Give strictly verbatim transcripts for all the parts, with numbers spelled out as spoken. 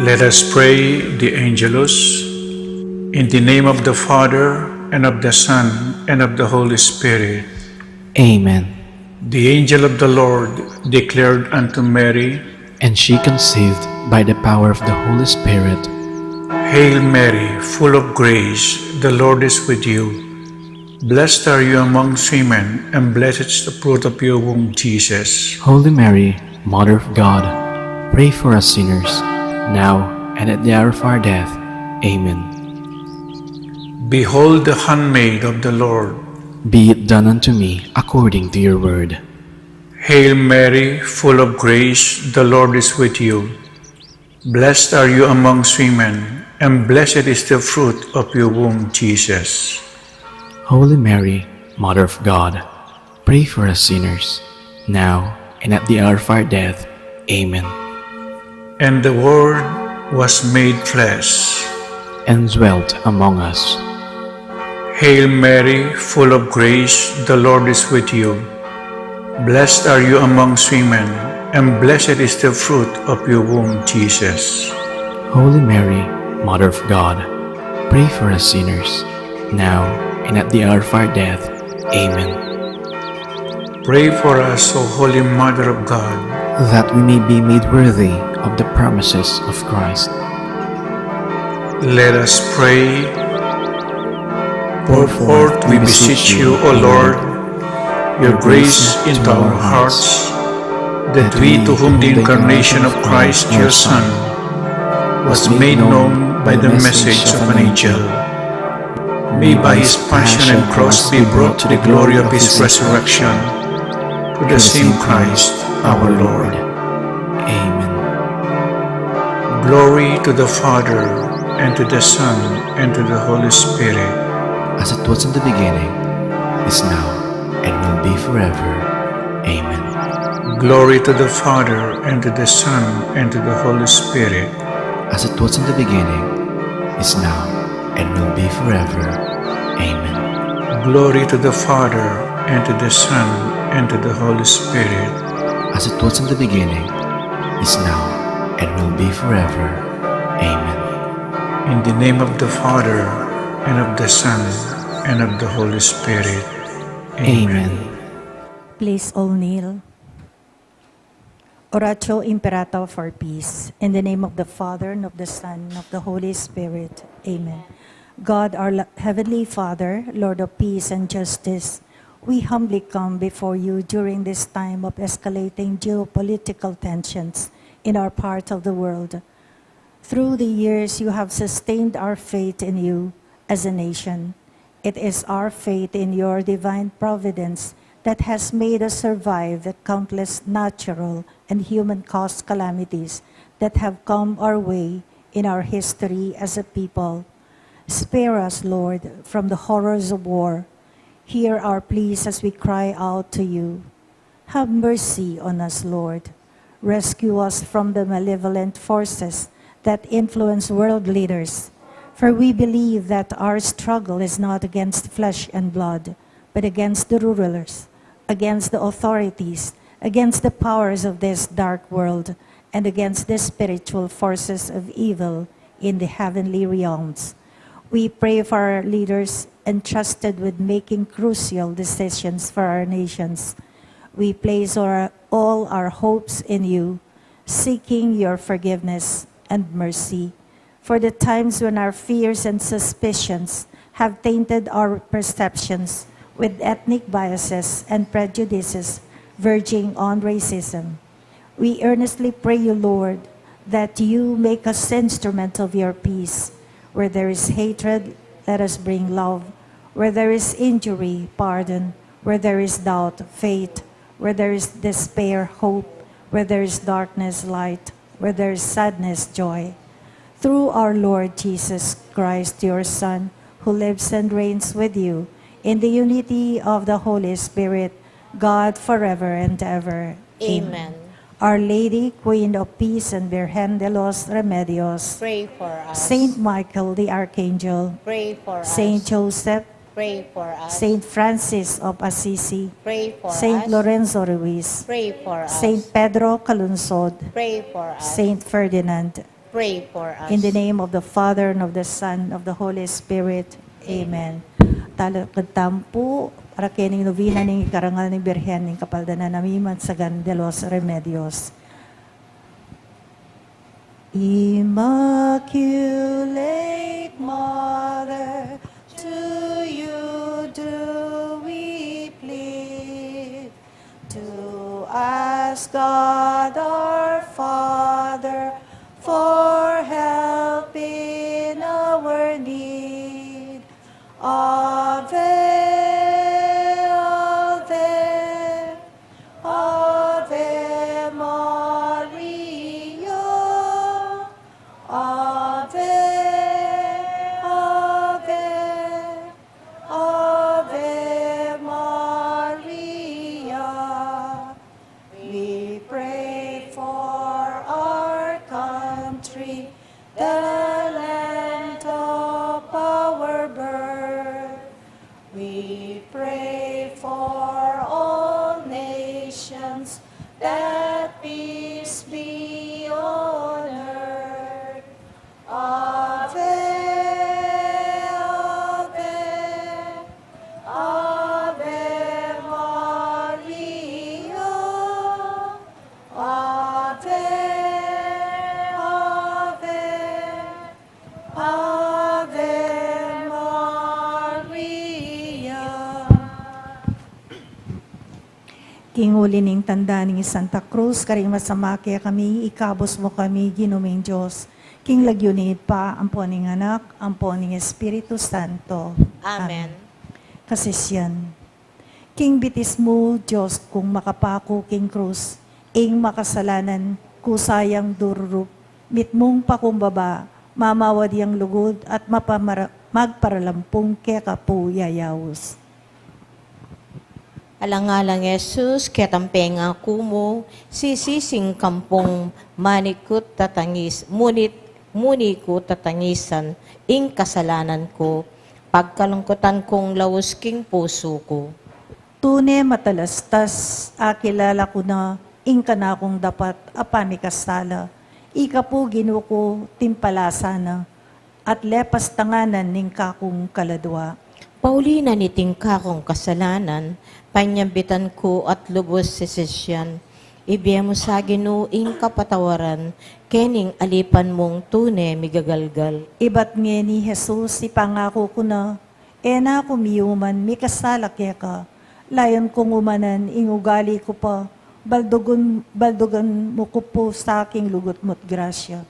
Let us pray the Angelus. In the name of the Father, and of the Son, and of the Holy Spirit. Amen. The angel of the Lord declared unto Mary, and she conceived by the power of the Holy Spirit. Hail Mary, full of grace, the Lord is with you. Blessed are you amongst women, and blessed is the fruit of your womb, Jesus. Holy Mary, Mother of God, pray for us sinners, now and at the hour of our death. Amen. Behold the handmaid of the Lord. Be it done unto me according to your word. Hail Mary, full of grace, the Lord is with you. Blessed are you amongst women, and blessed is the fruit of your womb, Jesus. Holy Mary, Mother of God, pray for us sinners, now and at the hour of our death. Amen. And the Word was made flesh and dwelt among us. Hail Mary, full of grace, the Lord is with you. Blessed are you amongst women, and blessed is the fruit of your womb, Jesus. Holy Mary, Mother of God, pray for us sinners, now and at the hour of our death. Amen. Pray for us, O Holy Mother of God, that we may be made worthy of the promises of Christ. Let us pray. Pour forth, we beseech you, O Lord, your grace into our hearts, that we, to whom the incarnation of Christ, your Son, was made known by the message of an angel, may by his passion and cross be brought to the glory of his resurrection, through the same Christ our Lord. Amen. Glory to the Father, and to the Son, and to the Holy Spirit. As it was in the beginning, is now, and will be forever. Amen. Glory to the Father, and to the Son, and to the Holy Spirit. As it was in the beginning, is now, and will be forever. Amen. Glory to the Father, and to the Son, and to the Holy Spirit. As it was in the beginning, is now, and will be forever. Amen. In the name of the Father, and of the Son, and of the Holy Spirit. Amen. Amen. Please all kneel. Oratio Imperata for peace. In the name of the Father, and of the Son, and of the Holy Spirit. Amen. God, our lo-, Heavenly Father, Lord of peace and justice, we humbly come before you during this time of escalating geopolitical tensions in our part of the world. Through the years, you have sustained our faith in you as a nation. It is our faith in your divine providence that has made us survive the countless natural and human-caused calamities that have come our way in our history as a people. Spare us, Lord, from the horrors of war. Hear our pleas as we cry out to you. Have mercy on us, Lord. Rescue us from the malevolent forces that influence world leaders, for we believe that our struggle is not against flesh and blood, but against the rulers, against the authorities, against the powers of this dark world, and against the spiritual forces of evil in the heavenly realms. We pray for our leaders entrusted with making crucial decisions for our nations. We place our, all our hopes in you, seeking your forgiveness and mercy. For the times when our fears and suspicions have tainted our perceptions with ethnic biases and prejudices verging on racism, we earnestly pray you, Lord, that you make us instruments of your peace. Where there is hatred, let us bring love. Where there is injury, pardon. Where there is doubt, faith. Where there is despair, hope. Where there is darkness, light. Where there is sadness, joy. Through our Lord Jesus Christ, your Son, who lives and reigns with you in the unity of the Holy Spirit, God, forever and ever. Amen. Our Lady, Queen of Peace and Virgen de los Remedios. Pray for us. Saint Michael the Archangel. Pray for us. Saint Joseph. Pray for us. Saint Francis of Assisi. Pray for us. Saint Lorenzo Ruiz. Pray for us. Saint Pedro Calungsod. Pray for us. Saint Ferdinand. Pray for us. In the name of the Father, and of the Son, of the Holy Spirit. Amen. Talakad tamu pu para kening novena ning ikarangal ning Birhen ning Kapaldanan a Mimansagan de los Remedios. Immaculate Mother, to you do we plead. To ask God our Father for help in our need. Ave, Ave, Ave Maria. Ave, Ave, Ave Maria. We pray for our country, the land of our birth. We pray for all nations, that peace be on earth. Ave, Ave, Ave Maria. Ave, Ave, Ave Maria. King uli ning tanda ning Santa Cruz, karing masama kekami, ikabus mu kami, Ginu ming Dios. King lagyu ning Ibpa, ampo ning Anak, ampo ning Espiritu Santo. Amen. Kasisian. King bitis mu, Dios kung makapaku king krus, ing makasalanan kusa yang dururup, mitmung pakumbaba, mamawad yang lugud at mapamara-, magparalampung keka pu yayaus. Alang-alang Jesus, ketang pengaku mu, sisising kampung manikut tatangis, munit, muni ku tatangisan ing kasalanan ku, pagkalungkutan kung laus king pusu ku. Tune matalastas, akilala ku na ing kanakung dapat a pamikasala. Ika pu, Ginu ku, timpala sana, at lepas tanganan ning kakung kaladua. Pauli na niting kakung kasalanan, panyambitan ku at lubus sisisian. Ibie mu sa Ginu ing kapatawaran, kening alipan mung tune migagalgal. Ibat ngeni Jesus, ipangaku ku na, e na ku miyuman mikasala keka, layun kung umanan ing ugali ku pa, baldugun, baldugan mu ku pu sa king lugud mu't grasya.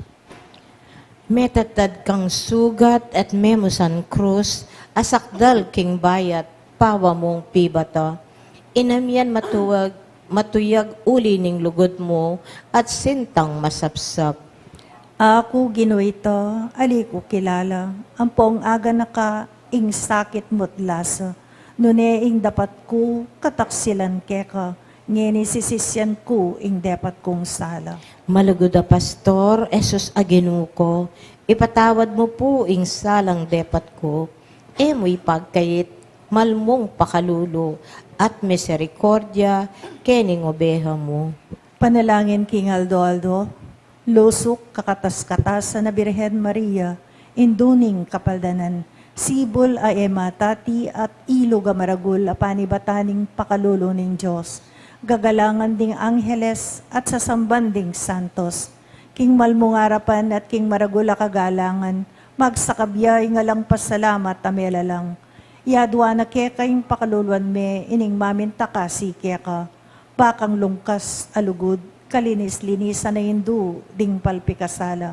Metatad kang sugat at memusan krus, asakdal king bayat, pawa mung pibata. Inamian matuag, matuyag uli ning lugud mu, at sintang masapsap. Aku, Ginu, ita, ali ku kilala, ampong aganaka ing sakit mu't lasa, nune ing dapat ku kataksilan keka, ngeni sisisian ku ing depat kung sala. Malugud a Pastor, Jesus a Ginu ku, ipatawad mu pu ing salang depat ku, e mu ipagkait, malmung pakalulu at miserikordia kening obeha mu. Panalangin king aldo-aldo. Lusuk, kakatas-katasan a Birhen Maria, Indu ning Kapaldanan, sibul a e matati at ilug a maragul a panibatan ning pakalulu ning Dios, gagalangan ding angheles at sasamban ding santos, king malmung arapan at king maragul a kagalangan, magsakabya ing alang pasalamat a melalang. Yadwan na keka ing pakaluluan me ining mamintakasi keka. Bakang lungkas a lugud, kalinis-linisan a Indu ding palpikasala.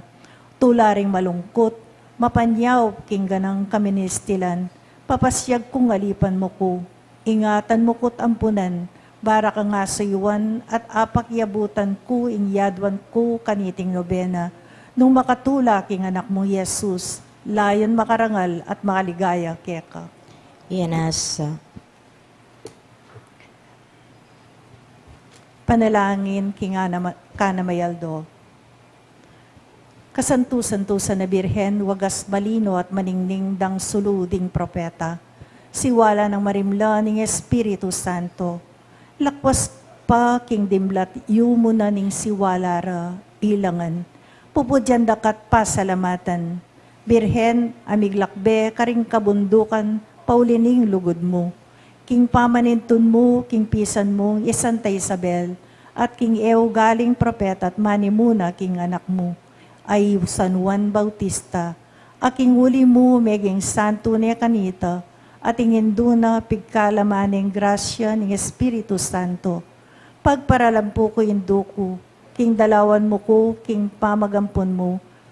Tula ring malungkut, mapanyaup king ganang kaministilan, papasyag kung alipan mu ku, ingatan mu ku't ampunan, bara kang asuyuan at apakyabutan ku ing yadwan ku kaniting nobena, nung makatula king anak mung Jesus, layun makarangal at makaligaya keka. Iyan asa. Panalangin king ana-, kanamayaldo. Kasantu-santusan a Birhen, wagas, malino at maningning dang sulu ding propeta, siwala nang marimla ning Espiritu Santo. Lakwas pa king dimlat, yumu na ning siwala ra ilangan. Pupudyan da ka't pasalamatan, Birhen a miglakbe karing kabundukan pauli ning lugud mu. King pamanintun mu king pisan mung i Santa Isabel, at king e ugaling propeta at manimuna king anak mu, a i San Juan Bautista, a king uli mu meging santu ne kanita, at ing indu na pigkalaman ning grasya ning Espiritu Santo. Pagparalampu ku, indu ku, king dalawan mu ku king pamagampun mu,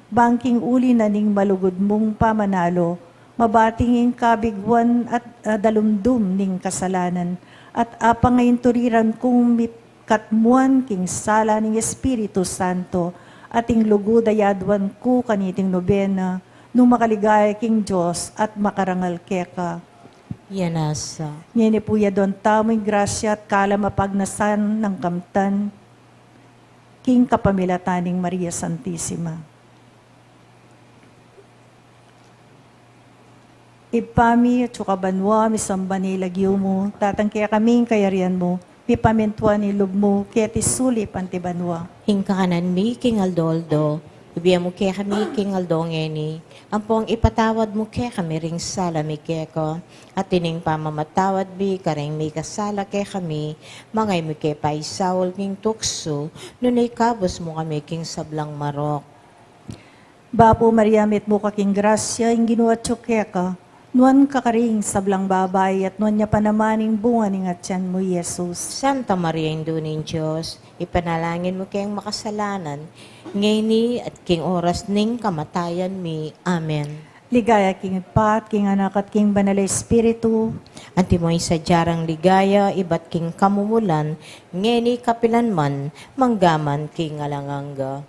bang king uli na ning malugud mung pamanalo, mabating ing kabiguan at, ah, dalumdum ning kasalanan, at apanginturiran kung mipkatmuan king sala ning Espiritu Santo, at ing lugud a yaduan ku kaniting nobena, nung makaligaya king Dios at makarangal keka. Yanasa. Ngeni pu yaduan tamu ing grasya at kalam a pagnasan nang kamtan king kapamilatan ning Maria Santisima. Ibpa mi, atsu ka banua, misamban ya ing lagyu mu, datang kekami ing kayarian mu, mipamintuan ing lub mu, keti sulip anti banua. Ing kakanan mi king aldo-aldo, ibie mu kekami king aldo ngeni, ampong ipatawad mu kekami ring sala mi keka, atin ing pamamatawad mi kareng mikasala kekami, manga e mu ke paisaul king tuksu, nune ikabus mu kami king sablang marok. Bapu Maria, mitmu ka king grasya, ing Ginu atsu keka, nuan ka karing sablang babai, at nuan ya pa naman ing bunga ning atian mu, i Jesus. Santa Maria, Indu ning Dios, ipanalangin mu keng makasalanan, ngeni at king oras ning kamatayan mi. Amen. Ligaya king Ibpa, at king Anak, at king Banal a Espiritu. Antimo ing sadya rang ligaya ibat king kamumulan, ngeni kapilan man, mangga man king alang angga.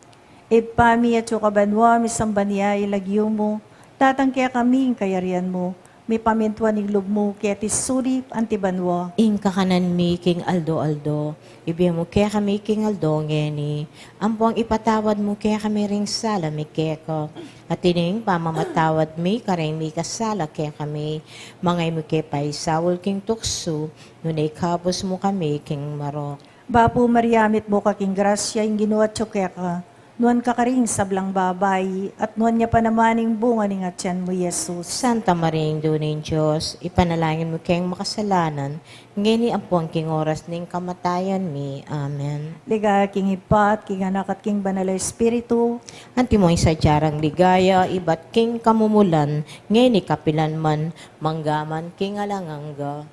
Ibpa mi, atsu ka banua, misamban ya ing lagyu mu, datang kekami ing kayarian mu, mipamintuan ing lub mu, keti sulip anti banua. Ing kakanan mi king aldo-aldo, ibie mu kekami king aldo ngeni, ampong ipatawad mu kekami ring sala mi keka, atin ing pamamatawad mi kareng mikasala kekami, manga e mu ke paisaul king tuksu, nune ikabus mu kami king marok. Bapu Maria, mitmu ka king grasya, ing Ginu atsu keka, nuan ka karing sablang babai, at nuan ya pa naman ing bunga ning atian mu, i Jesus. Santa Maria, Indu ning Dios, ipanalangin mu keng makasalanan, ngeni ampong king oras ning kamatayan mi. Amen. Ligaya king Ibpa, at king Anak, at king Banal a Espiritu. Antimo ing sadya rang ligaya ibat king kamumulan, ngeni kapilan man, mangga man king alang angga.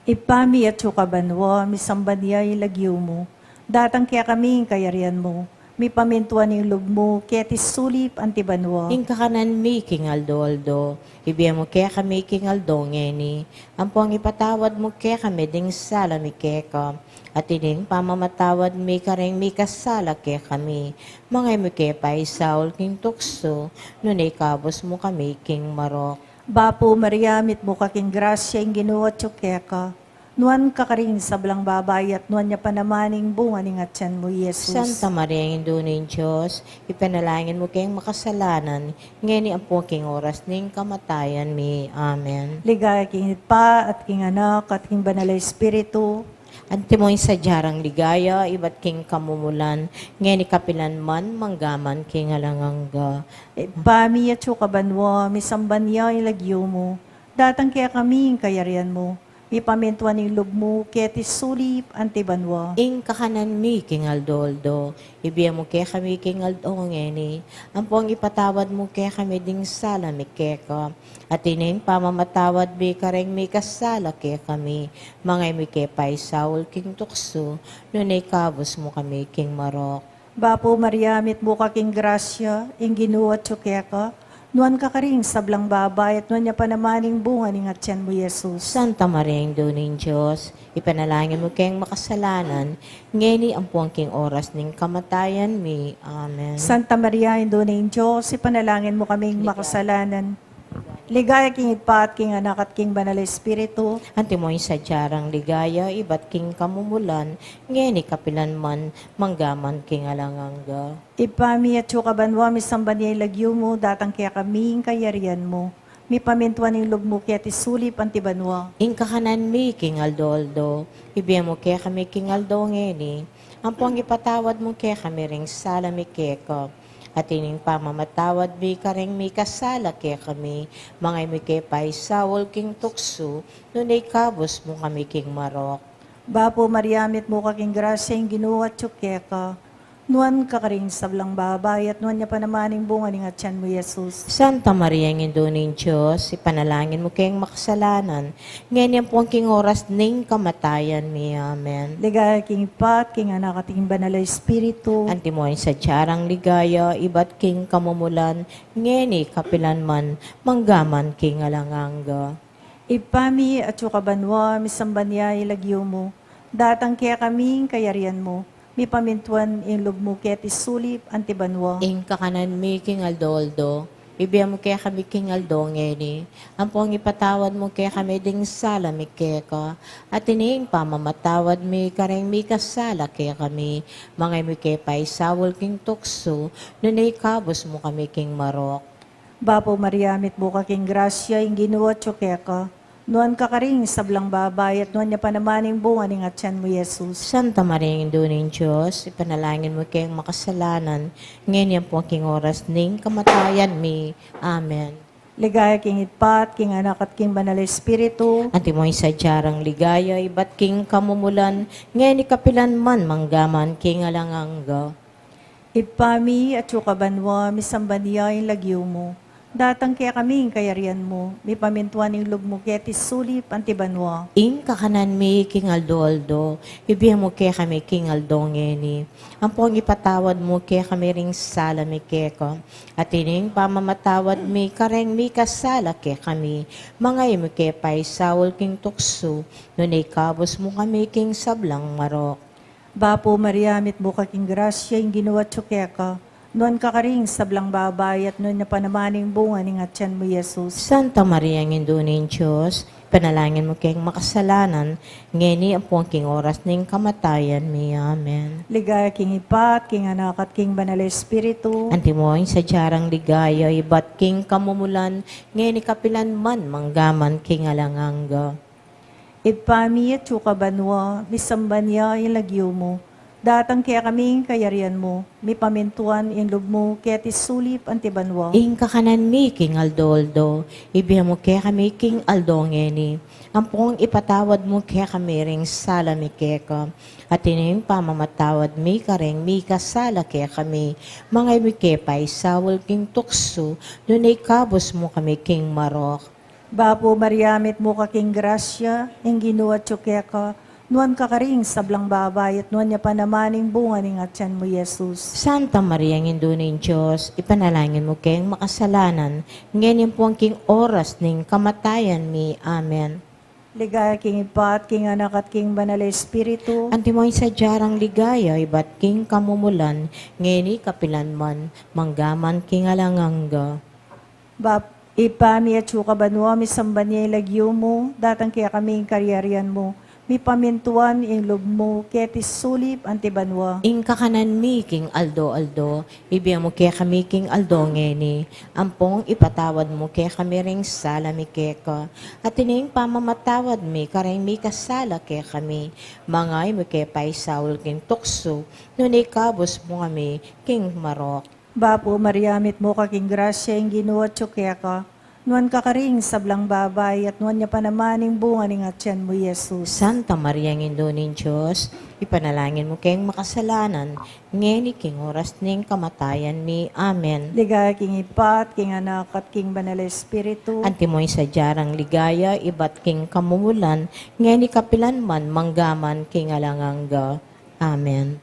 Ibpa mi atsu ka banua, misamban ya ing lagyu mu, datang kekami ing kayarian mu, mipamintuan ing lub mu, keti sulip anti banua. Ing kakanan mi king aldo-aldo, ibie mu kekami king aldo ngeni, ampong ipatawad mu kekami ding sala mi keka, atin ing pamamatawad mi kareng mikasala kekami, manga e mu ke paisaul king tuksu, nune ikabus mu kami king marok. Bapu Maria, mitmu ka king grasya, ing Ginu atsu keka, nuan ka karing sablang babai, at nuan ya pa naman ing bunga ning atian mu, i Jesus. Santa Maria, Indu ning Dios, ipanalangin mu keng makasalanan, ngeni ampong king oras ning kamatayan mi. Amen. Ligaya king Ibpa, at king Anak, at king Banal a Espiritu. Antimo ing sadya rang ligaya ibat king kamumulan, ngeni kapilan man, mangga man king alang angga. Ibpa mi atsu ka banua, misamban ya ing lagyu mu, datang kekami ing kayarian mu, mipamintuan ing lub mu, keti sulip anti banua. Ing kakanan mi king aldo-aldo, ibie mu kekami king aldo ngeni, ampong ipatawad mu kekami ding sala mi keka, atin ing pamamatawad mi kareng mikasala kekami, manga e mu ke paisaul king tuksu, nune ikabus mu kami king marok. Bapu Maria, mitmu ka king grasya, ing Ginu atsu keka, nuan ka karing sablang babai, at nuan ya pa naman ing bunga ning atian mu, i Jesus. Santa Maria, Indu ning Dios, ipanalangin mu keng makasalanan, ngeni ampong king oras ning kamatayan mi. Amen. Santa Maria, Indu ning Dios, ipanalangin mu kaming makasalanan, ligaya king Ibpa at king Anak at king Banal a Espiritu. Antimo ing sadya rang ligaya ibat king kamumulan, ngeni kapilan man, mangga man king alang angga. Ibpa mi atsu ka banua, misamban ya ing lagyu mu, datang kekami ing kayarian mu, mipamintuan ing lub mu, keti sulip anti banua. Ing kakanan mi king aldo-aldo, ibie mu kekami king aldo ngeni, ampong ipatawad mu kekami ring sala mi keka, At ining pamamatawad mi kareng mikasala kekami, manga e mu ke paisaul king tuksu, nune ikabus mu kami king marok. Bapu Maria, mitmu ka king grasya, ing Ginu atyu keka. Nuan ka karing sablang babai, at nuan ya pa naman ing bunga ning atyan mu, Jesus. Santa Maria, Indu ning Dios, ipanalangin mu keng makasalanan, ngeni ampon king oras ning kamatayan mi. Amen. Ligaya king Ibpa, king Anak, at king Banal a Espiritu. Antimo ing sadya rang ligaya, ibat king kamumulan, ngeni kapilan man, mangga man king alang angga. Ibpa mi, atyu ka banua, misamban ya ing lagyu mu. Datang kekami ing kayarian mu. Mipamintuan ing lub mu keti sulip anti banua. Ing kakanan mi king aldo-aldo, ibie mu kekami king aldo ngeni. Ampon ipatawad mu kekami ding sala mi keka, at ining pamamatawad mi kareng mikasala kekami. Manga e mu ke paisaul king tuksu, nune ikabus mu kami king marok. Bapu Maria, mitmu ka king grasya, ing Ginu atyu keka. Nuan ka karing sablang babai, at nuan ya pa naman ing bunga ning atyan mu, Jesus. Santa Maria, Indu ning Dios, ipanalangin mu keng makasalanan, ngeni ampon king oras ning kamatayan mi. Amen. Ligaya king Ibpa, at king Anak, at king Banal a Espiritu. Antimo ing sadya rang ligaya, ibat king kamumulan, ngeni kapilan man, mangga man king alang angga. Ibpa mi, atyu ka banua, misamban ya ing lagyu mu. Datang kekami ing kayarian mu, mipamintuan ing lub mu keti sulip anti banua. Ing kakanan mi king aldo-aldo, ibie mu kekami king aldo ngeni. Ampon ipatawad mu kekami ring sala mi keka, at ining pamamatawad mi kareng mikasala kekami. Manga e mu ke paisaul king tuksu, nune ikabus mu kami king sablang marok. Bapu Maria, mitmu ka king grasya, ing Ginu atyu keka. Nuan ka karing sablang babai, at nuan ya pa naman ing bunga ning atyan mu, Jesus. Santa Maria, Indu ning Dios, ipanalangin mu keng makasalanan, ngeni ampon king oras ning kamatayan mi. Amen. Ligaya king Ibpa, at king Anak, at king Banal a Espiritu. Antimo ing sadya rang ligaya, ibat king kamumulan, ngeni kapilan man, mangga man king alang angga. Ibpa mi, atyu ka banua, misamban ya ing lagyu mu. Datang kekami ing kayarian mu, mipamintuan ing lub mu keti sulip anti banua. Ing kakanan mi king aldo-aldo, ibie mu kekami king aldo ngeni. Ampon ipatawad mu kekami ring sala mi keka, at ining pamamatawad mi kareng mikasala kekami. Manga e mu ke paisaul king tuksu, nune ikabus mu kami king marok. Bapu Maria, mitmu ka king grasya, ing Ginu atyu keka. Nuan ka karing sablang babai, at nuan ya pa naman ing bunga ning atyan mu, Jesus. Santa Maria, Indu ning Dios, ipanalangin mu keng makasalanan, ngeni ampon king oras ning kamatayan mi. Amen. Ligaya king Ibpa, at king Anak, at king Banal a Espiritu. Antimo ing sadya rang ligaya, ibat king kamumulan, ngeni kapilan man, mangga man king alang angga. Bap-, Ibpa mi, atyu ka banua, misamban ya ing lagyu mu, datang kekami ing kayarian mu, mipamintuan ing lub mu keti sulip anti banua. Ing kakanan mi king aldo-aldo, ibie mu kekami king aldo ngeni. Ampon ipatawad mu kekami ring sala mi keka, at ining pamamatawad mi kareng mikasala kekami. Manga e mu ke paisaul king tuksu, nune ikabus mu kami king marok. Bapu Maria, mitmu ka king grasya, ing Ginu atyu keka. Nuan ka karing sablang babai, at nuan ya pa naman ing bunga ning atyan mu, Jesus. Santa Maria, Indu ning Dios, ipanalangin mu keng makasalanan, ngeni king oras ning kamatayan mi. Amen. Ligaya king Ibpa, at king Anak, at king Banal a Espiritu. Antimo ing sadya rang ligaya, ibat king kamumulan, ngeni kapilan man, mangga man king alang angga. Amen.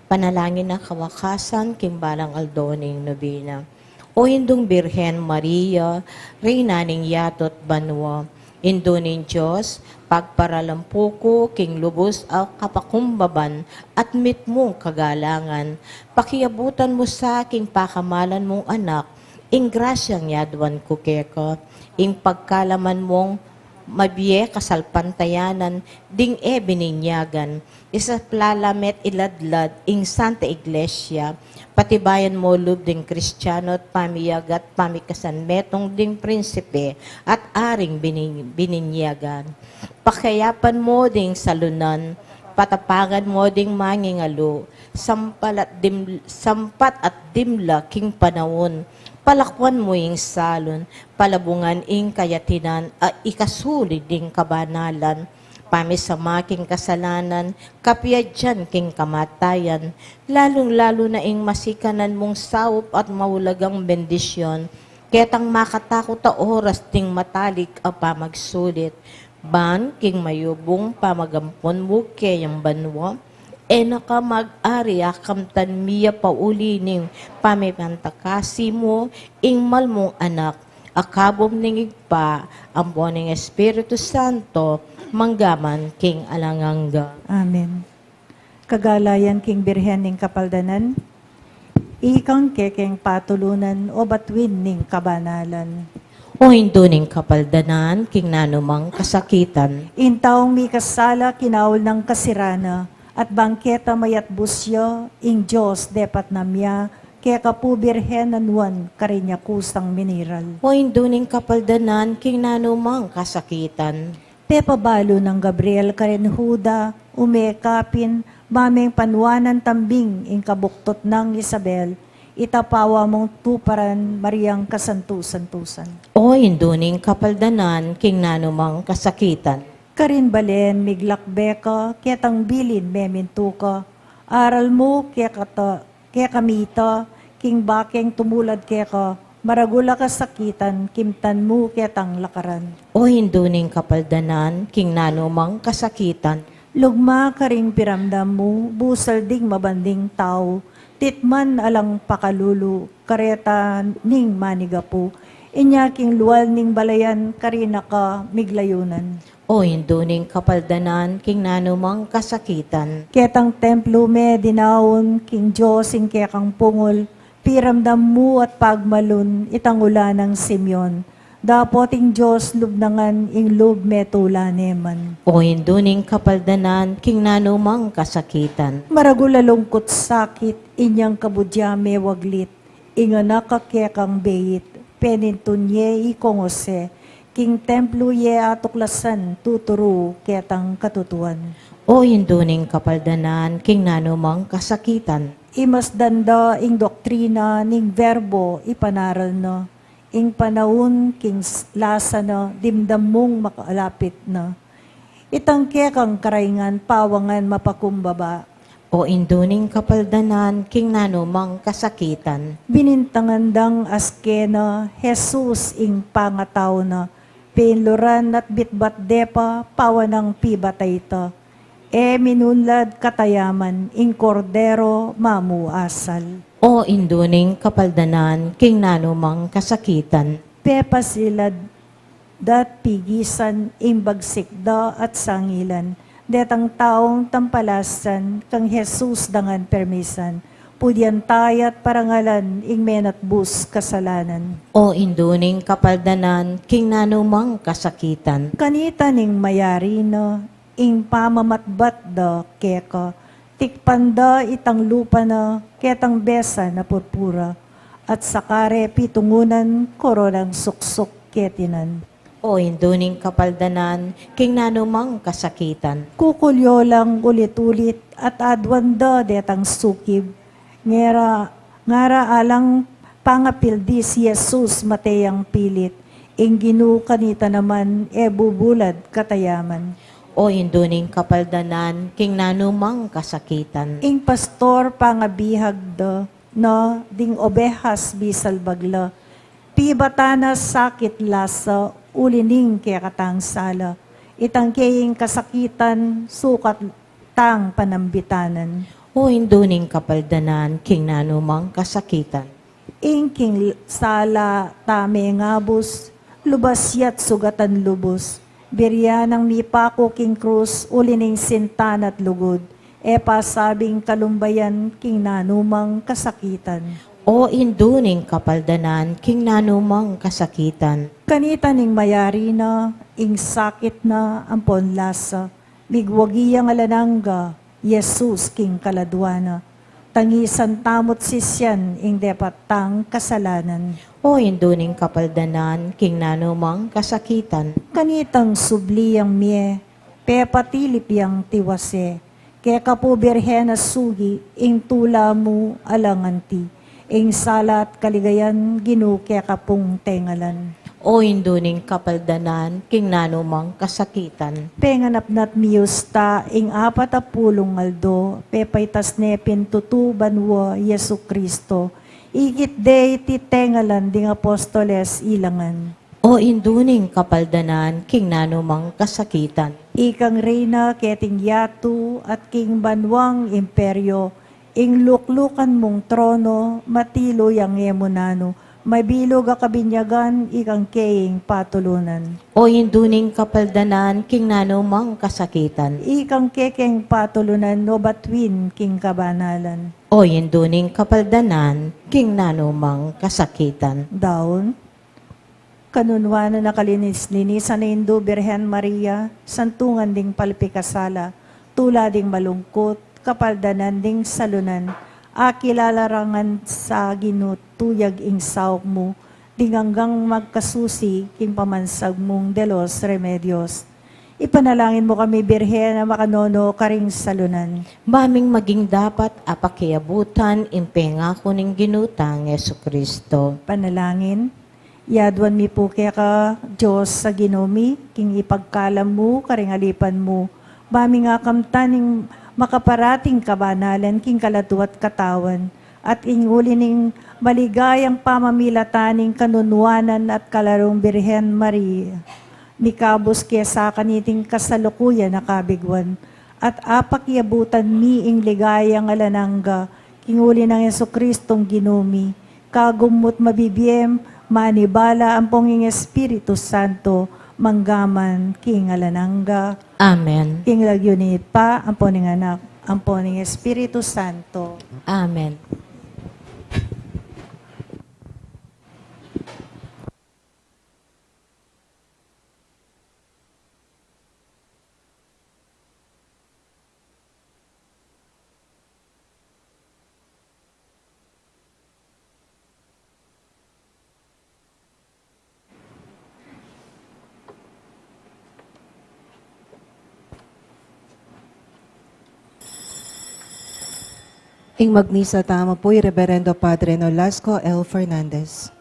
Panalangin a kawakasan king balang aldo ning nobena. O Indung Birhen Maria, Reyna ning yatu't banua, Indu ning Dios, pagparalampu ku king lubus a kapakumbaban at mitmung kagalangan, pakiabutan mu sa king pakamalan mung Anak ing grasyang yaduan ku keka, ing pagkalaman mung mabie kasalpantayanan ding e bininyagan, isaplala me't iladlad ing Santa Iglesia, patibayan mu lub ding Kristiano at pamiyagat pamikasan metung ding prinsipe at aring bini-, bininyagan. Pakayapan mu ding salunan Patapangan mu ding mangingalu, sampat at dim-, sampat at dimla king panaun. Palakwan mu ing salun, palabungan ing kayatinan, a ikasulid ing kabanalan. Pamisama king kasalanan, kapiadyan king kamatayan, lalung-lalu na ing masikanan mung saup at maulagang bendisyon, ketang makatakut a oras ding matalik a pamagsulit. Ban king mayubung pamagampun mu keyang banua, e na ka mag-ari a kamtan mi ya pauli ning pamipantakasi mu ing mal mung Anak, a kabub ning Ibpa, ampo ning Espiritu Santo, mangga man king alang angga. Amen. Kagalayan king Birhen ning Kapaldanan, ikang kekeng patulunan o batuin ning kabanalan. O Indu ning Kapaldanan, king nanumang kasakitan. Ing taung mikasala kinaul nang kasirana, at bang keta mayatbus ya, ing Dios depat na mia, keka pu Birhen a nuan karin ya kusang miniral. O Indu ning Kapaldanan, king nanumang kasakitan. Pepabalu nang Gabriel karin Juda, ume kapin, ba meng panuanan tambing ing kabuktut nang Isabel, ita pawa mung tuparan Mariang kasantu-santusan. O Indu ning Kapaldanan, king nanumang kasakitan. Karin balen miglakbe ka, ketang bilin memintu ka, aral mu kekata, kekami ita, king bakeng tumulad keka, maragul a kasakitan, kimtan mu ketang lakaran. O Indu ning Kapaldanan, king nanumang kasakitan. Lugma karing piramdam mu, busal ding mabanding tau, titman alang pakalulu, kareta ning manigapu, inya king lual ning balayan, karina ka miglayunan. O Indu ning Kapaldanan, king nanumang kasakitan. Ketang templu me dinaun, king Dios ing kekang pungul, piramdam mu at pagmalun, itang ula nang Simeon. Dapot ing Dios lub na ngan, ing lub me tula ne man. O Indu ning Kapaldanan, king nanumang kasakitan. Maragul a lungkut sakit, inyang kabudya me waglit, ing anak a kekang beit, penintun ye ikong Jose, king templu ye atuklasan, tuturu ketang katutuan. O Indu ning Kapaldanan, king nanumang kasakitan. Imasdan da ing doktrina ning Verbo ipanaral na, ing panaun king s-, lasa na, dimdam mung makalapit na. Itang kekang karaingan pawangan mapakumbaba. O Indu ning Kapaldanan, king nanumang kasakitan. Binintangan dang aske na, Jesus ing pangatau na, pinluran at bitbat de pa, pawanang pibatay ta. E minunlad katayaman, ing Kordero mamuasal. O Indu ning Kapaldanan, king nanumang kasakitan. Pepasilad dat pigisan ing bagsik da at sangilan, detang taung tampalasan kang Jesus dangan permisan, pudyan tayat parangalan ing menatbus kasalanan. O Indu ning Kapaldanan, king nanumang kasakitan. Kanita ning mayari na, ing pamamatbat da keka, tikpan da itang lupa na, ketang besan a purpura, at sakare pitungunan, koronang suksuk ketinan. O Indu ning Kapaldanan, king nanumang kasakitan. Kukulyo lang ulit-ulit, at aduan da detang sukib, ngera, ngara alang pangapildi si Jesus mate yang pilit, ing Ginu kanita naman e bubulad katayaman. O Indu ning Kapaldanan, king nanumang kasakitan. Ing pastor pangabihag da na ding obehas bisalbag la, pibatan na sakit lasa, uli ning kekatang sala, itang keying kasakitan, sukat tang panambitanan. O Indu ning Kapaldanan, king nanumang kasakitan. Ing king sala ta mengabus, lubas ya't sugatan lubus, birian nang mipaku king krus, uli ning sintan at lugud, e pasabing kalumbayan king nanumang kasakitan. O Indu ning Kapaldanan, king nanumang kasakitan. Kanita ning mayari na, ing sakit na ampon lasa, migwagi yang alang angga, Jesus king kaladua na. Tangisan tamu't sisian ing depat tang kasalanan. O Indu ning Kapaldanan, king nanumang kasakitan. Kanitang subli yang mie, pepatilip yang tiwase, Keka pu Birhen a sugi, ing tula mu alang anti, ing sala at kaligayan, Ginu keka pung tengalan. O Indu ning kapaldanan, king nanu mang kasakitan. Penganap na't miyusta, ing apat a pulung aldo, pepaitas ne pin tutu banua, Jesucristo, ikit de iti tengalan ding apostoles ilangan. O Indu ning kapaldanan, king nanu mang kasakitan. Ikang reyna keting yatu at king banuang imperio, ing luklukan mung trono, matilu yang e mu nanu, mabilug a kabinyagan, ikang keying patulunan. O Indu ning kapaldanan, king nanu mang kasakitan. Ikang kekeng patulunan, o batuin king kabanalan. O Indu ning kapaldanan, king nanu mang kasakitan. Daun. Kanunuanan a kalinis-linisan a Indu Birhen Maria, santungan ding palpikasala, tula ding malungkut, kapaldanan ding salunan, akilala ra ngan sa Ginu tuyag ing saup mu, ding anggang magkasusi king pamansag mung de los Remedios. Ipanalangin mu kami, Birhen a makanono karing salunan. Ba ming maging dapat a pakiabutan ing pengaku ning Ginu tang Jesucristo. Panalangin. Yaduan mi pu keka, Dios a Ginu mi, king ipagkalam mu karing alipan mu, ba ming akamtan ing makaparating kabanalan king kaladua at katawan, at king uli ning maligayang pamamilatan ning kanunuanan at kalarung Birhen Maria, mikabus ke sa kaniting kasalukuyan a kabiguan, at apakiabutan mi ing ligayang alang angga, king uli nang Jesucristong Ginu mi, kagum mu't mabibie, manibala, ampong ing Espiritu Santo, mangga man king alang angga. Amen. King lagyu ning Ibpa, ampong ning Anak, ampong ning Espiritu Santo. Amen. Ing magmisa tamu pu i Reverendo Padre Nolasco L. Fernandez.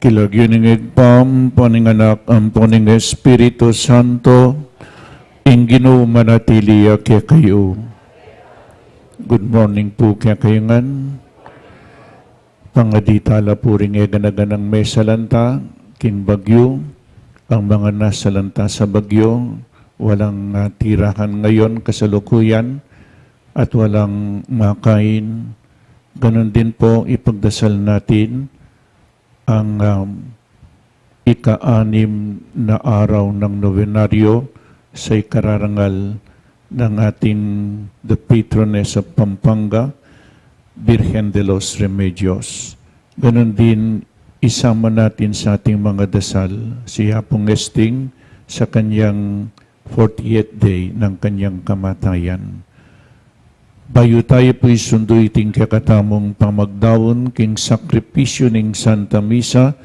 King lagyu ning Ibpa, ampo ning Anak, ampo ning Espiritu Santo, ing Ginu manatili ya kekayu. Good morning pu kekayu ngan. Pangadi tala pu ring e gana-ganang mesalanta king bagyu, ang mga nasalanta sa bagyu, walang natirahan ngayon kasalukuyan, at walang makain. Ganun din po, ipagdasal natin ang, um, ika-anim na araw ng nobenaryo sa ikararangal ng ating the patroness of Pampanga, Birhen de los Remedios. Ganun din, isama natin sa ating mga dasal si Apong Esting sa kanyang fortieth day ng kanyang kamatayan. Bayu tayu pu isundu iting kekatamung pamagdaun king sakripisyu ning Santa Misa,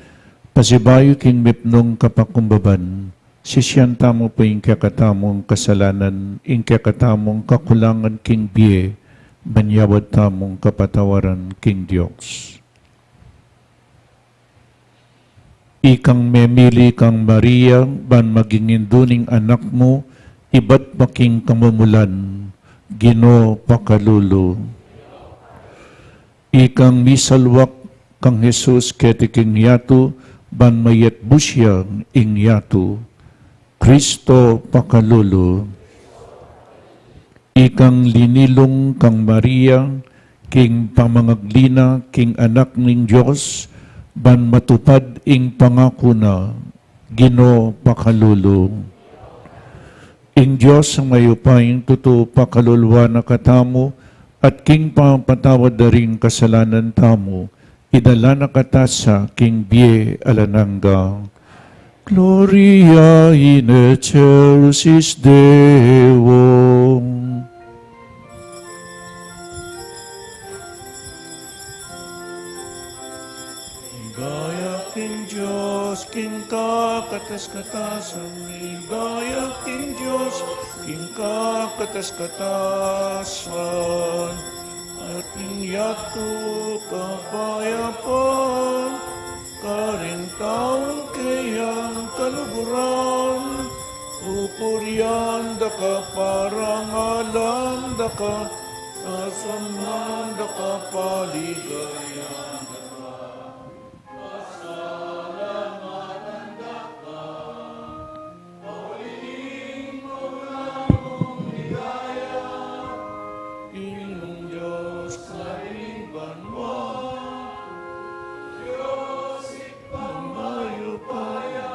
pasibayu king mipnung kapakumbaban, sisian tamu pu ing kekatamung kasalanan, ing kekatamung kakulangan king bie, ban yawad tamung kapatawaran king Dios. Ikang memili kang Maria, ban maging indu ning anak mu, ibat pa king kamumulan, Ginu, pakalulu. Ikang misalwak kang Jesus keti king yatu, ban mayatbus ya ing yatu, Kristo, pakalulu. Ikang linilung kang Maria, king pamangagli na king Anak ning Dios, ban matupad ing pangaku na, Ginu, pakalulu. Ing Dios a mayupayang tutu pakaluluan na katamu, at king pamapatawad da ring kasalanan tamu, idala na kata sa king bie alang angga. Gloria in excelsis Deo. Ligaya king Dios king kakatas-katasan, ligaya king Dios king kakatas-katasan, at ing yatu kapayapan, karing taung keyang kaluguran, pupurian da ka, parangalan da ka, sasaman da ka, paligayan da ka. Pasalamatan da ka, pauling maulang mung ligaya, Ginung Dios, Ibpang banua, Dios Ibpang mayupaya,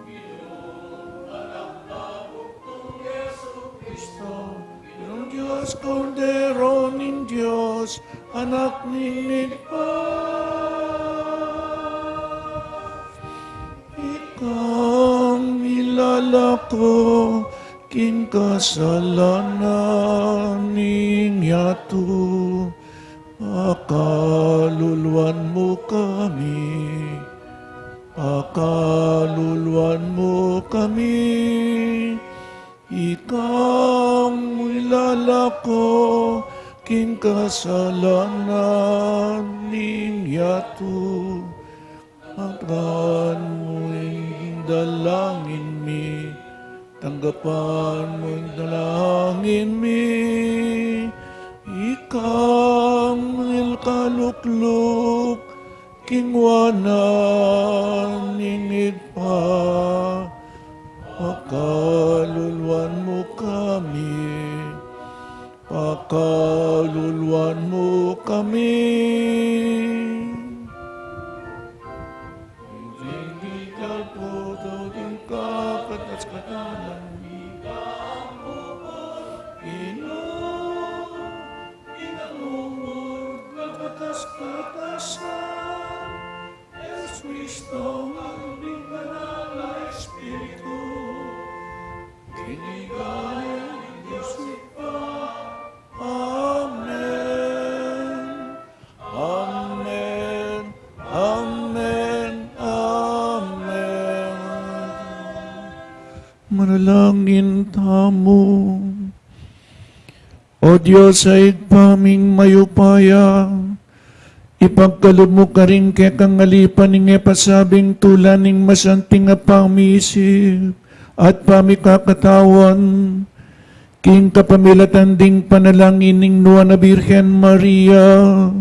Ginung Anak a bugtung, Jesucristo, Ginung Dios, Kordero ning Dios, Anak ning Ibpa. Ikang milalako king kasalanan ning yatu, pakaluluan mu kami, pakaluluan mu kami. Ikang milalako king kasalanan ning yatu, tanggapan mu ing dalangin mi, tanggapan mu ing dalangin mi. Ikang mikalukluak king wanan ning Ibpa, pakaluluan mu kami, pakaluluan mu kami. King kakatas-katasan, ika ang pupurian, Ginu. Ika ang pupurian, kakatas-katasan, Jesucristo, Ginung Banal a Espiritu, king ligaya ning Dios Ibpa. Amen. Amen. Amen. Amen. Manalangin tamu. O Dios a Ibpa ming mayupaya, ipagkalub mu karing kekang alipan ing e pasabing tula ning masanting a pamiisip at pamikakatawan, king kapamilatan ding panalangin ning Nuan a Birhen Maria,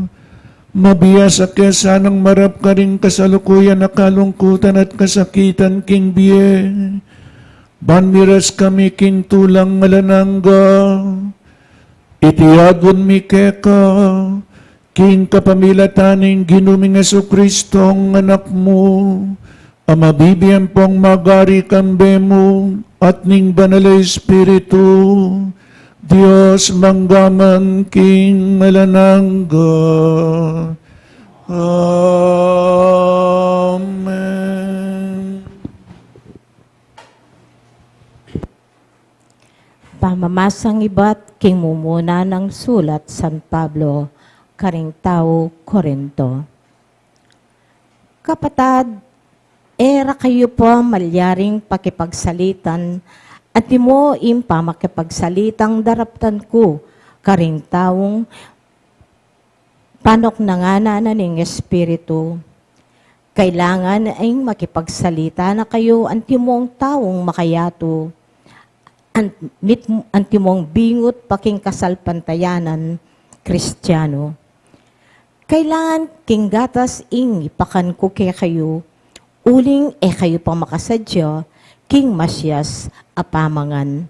mabiasa ke sanang marap karing kasalukuyan a kalungkutan at kasakitan king bie, ban miras kami king tulang alang angga. Iti adwan mi keka, king kapamilatan ning Ginu ming Jesucristo a Anak mu, A mabibie ampong magari kambe mu at ning Banal a Espiritu, Dios mangga man king alang angga. Amen. Pamamasang ibat king mumuna nang sulat San Pablo karing tau Corinto. Kapatad, e ra kayu pa malyaring pakipagsalitan, antimo ing pamakipagsalitang daraptan ku karing taung panuknangan na ning Espiritu. Kailangan ing makipagsalita na kayu antimong taung makayatu, an-, mit-, antimong bingut pa king kasalpantayanan Kristiano. Kailangan king gatas ing ipakan ku kekayu, uling e kayu pa makasadya king masias a pamangan.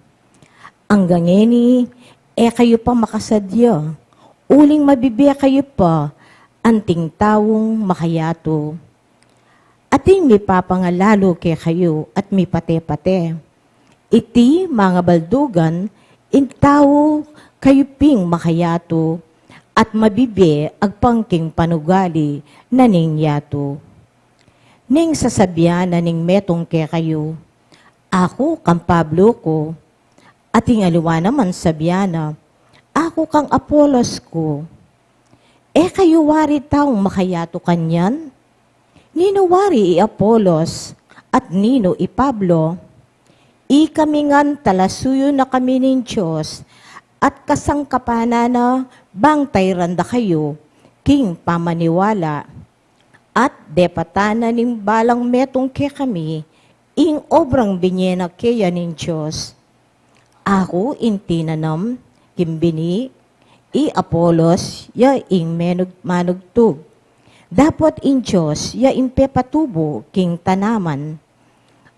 Anggang ngeni, e kayu pa makasadya, uling mabibie kayu pa anting taung makayatu. Ating mipapangalalu kekayu at mipate-pate. Iti mangabaldugan, ing tau kayu ping makayatu at mabibie agpang king panugali na ning yatu. Ning sasabian na ning metung kekayu, "Aku kang Pablo ku," ating aliwa naman sabian na, "Aku kang Apolos ku." E kayu wari taung makayatu kanyan? Ninu wari i Apolos at ninu i Pablo? Ikami ngan talasuyu na kami ning Dios at kasangkapan na bang tairan da kayu king pamaniwala. At depatan na ning balang metung kekami ing obrang binie na keya ning Dios. Aku ing tinanam king bini, i Apolos ya ing menug-, manugtug. Dapot ing Dios ya ing pepatubu king tanaman.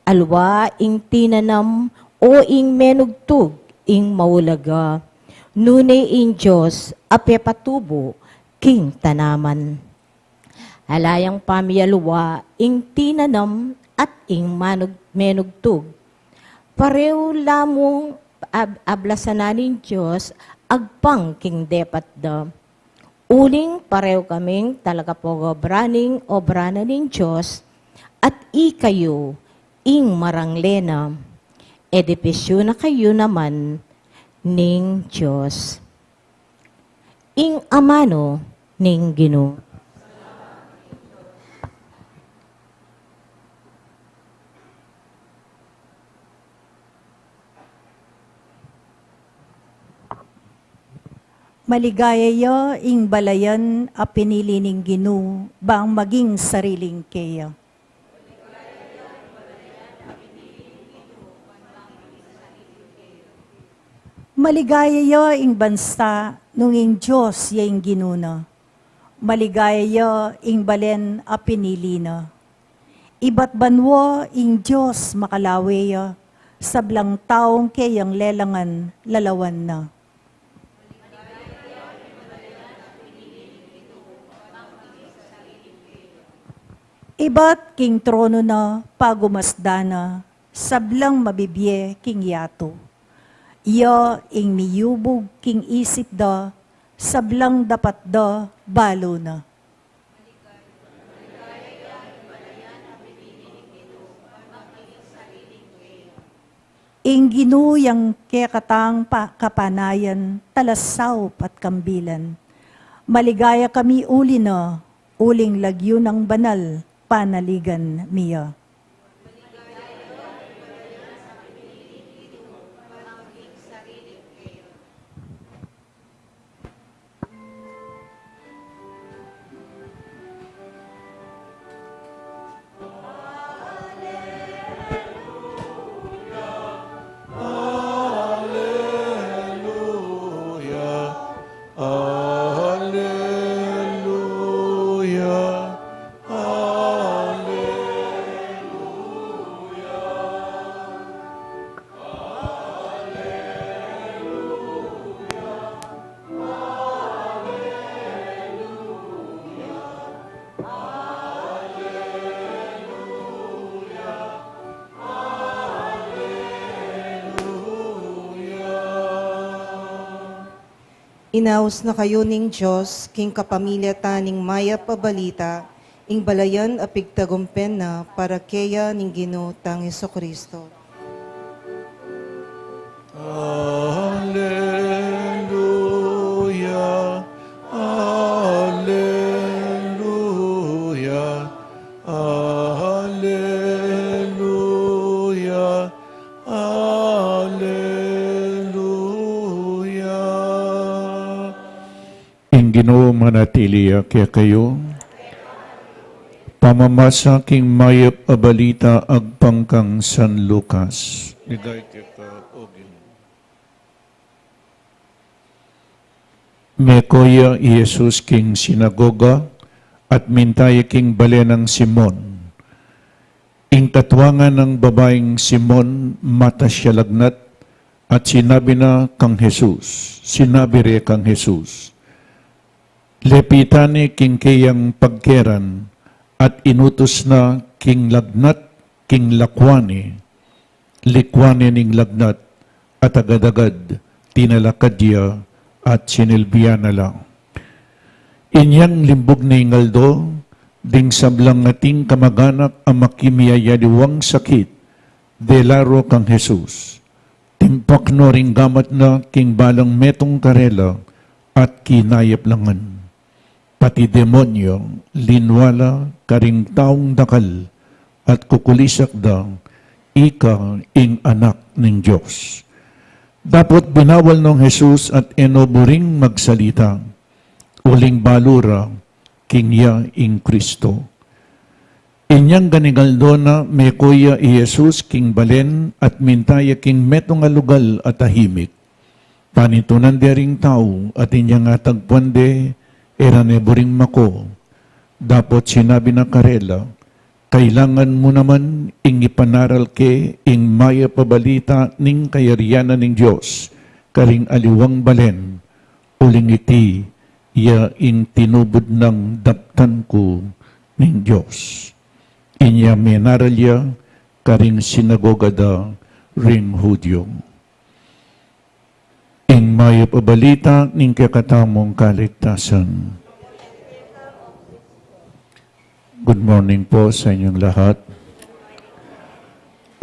Aliwa ing tinanam o ing menugtug ing maulaga, nune ing Dios a pepatubu king tanaman. Ala yang pamialiwa ing tinanam at ing manug-, menugtug. Pareho la mung ab-, ablasan na ning Dios agpang king depat da. Uling pareho kaming talagapag-obra ning obra na ning Dios, at ikayu ing marangle na. Edipisyu na kayu naman ning Dios. Ing amanu ning Ginu. Maligaya ya ing balayan a pinili ning Ginu bang maging sariling keya. Maligaya ya ing bansa nung ing Dios ya ing Ginu na. Maligaya ya ing balen a pinili na. Ibat banua ing Dios makalawe ya, sablang taung keyang lelangan lalawan na. Ibat king trono na pagumasdan na, sablang mabibie king yatu. Iya ing miyubug king isip da, sablang dapat da balu na. Ing Ginu yang kekatang pa-, kapanayan, talasaup at kambilan. Maligaya kami uli na, uling lagyu nang banal, panaligan mi ya. Inaus na kayu ning Dios, king kapamilatan ning mayap a balita, ing balayan a pigtagumpen na para keya ning Ginu tang Jesucristo. Alleluia, alleluia, alleluia, alleluia. Ing Ginu manatili ya kekayu. Pamamasa king mayap a balita agpang kang San Lucas. Ligaya keka, O Ginu. Meko ya i Jesus king sinagoga, at minta ya king balen nang Simon. Ing katuangan nang babaing Simon, matas ya lagnat, at sinabi na kang Jesus, sinabi re kang Jesus, lepitan ne king keyang pagkeran, at inutus na king lagnat, king lakwan ne, likwan ne ning lagnat, at agad-agad tinalakad ya at sinilbian na la. Inyang limbug ne ing aldo, ding sablang ating kamaganak a makimiyayaliwang sakit, dela ro kang Jesus. Timpak no ring gamat na king balang metung karela at kinayap la ngan. Pati demonyo linwa la karing taung dakal at kukulisak da, "Ika ing Anak ning Dios." Dapot binawal nong Jesus at e no buring magsalita, uling balu ra king iya ing Kristo. Inyang ganing aldo na meko ya i Jesus king balen at minta ya king metung a lugal a tahimik. Panintunan de ring tau at inyang atagpuan de, e ra ne buring mako. Dapot sinabi na karela, "Kailangan mu naman ing ipanaral ke ing mayap a balita ning kayarian na ning Dios karing aliwang balen, uling iti ya ing tinubud nang daptan ku ning Dios." Inya menaral ya karing sinagoga da ring Judio. Ing mayap a balita ning kekatamung kaligtasan. Good morning po sa inyong lahat.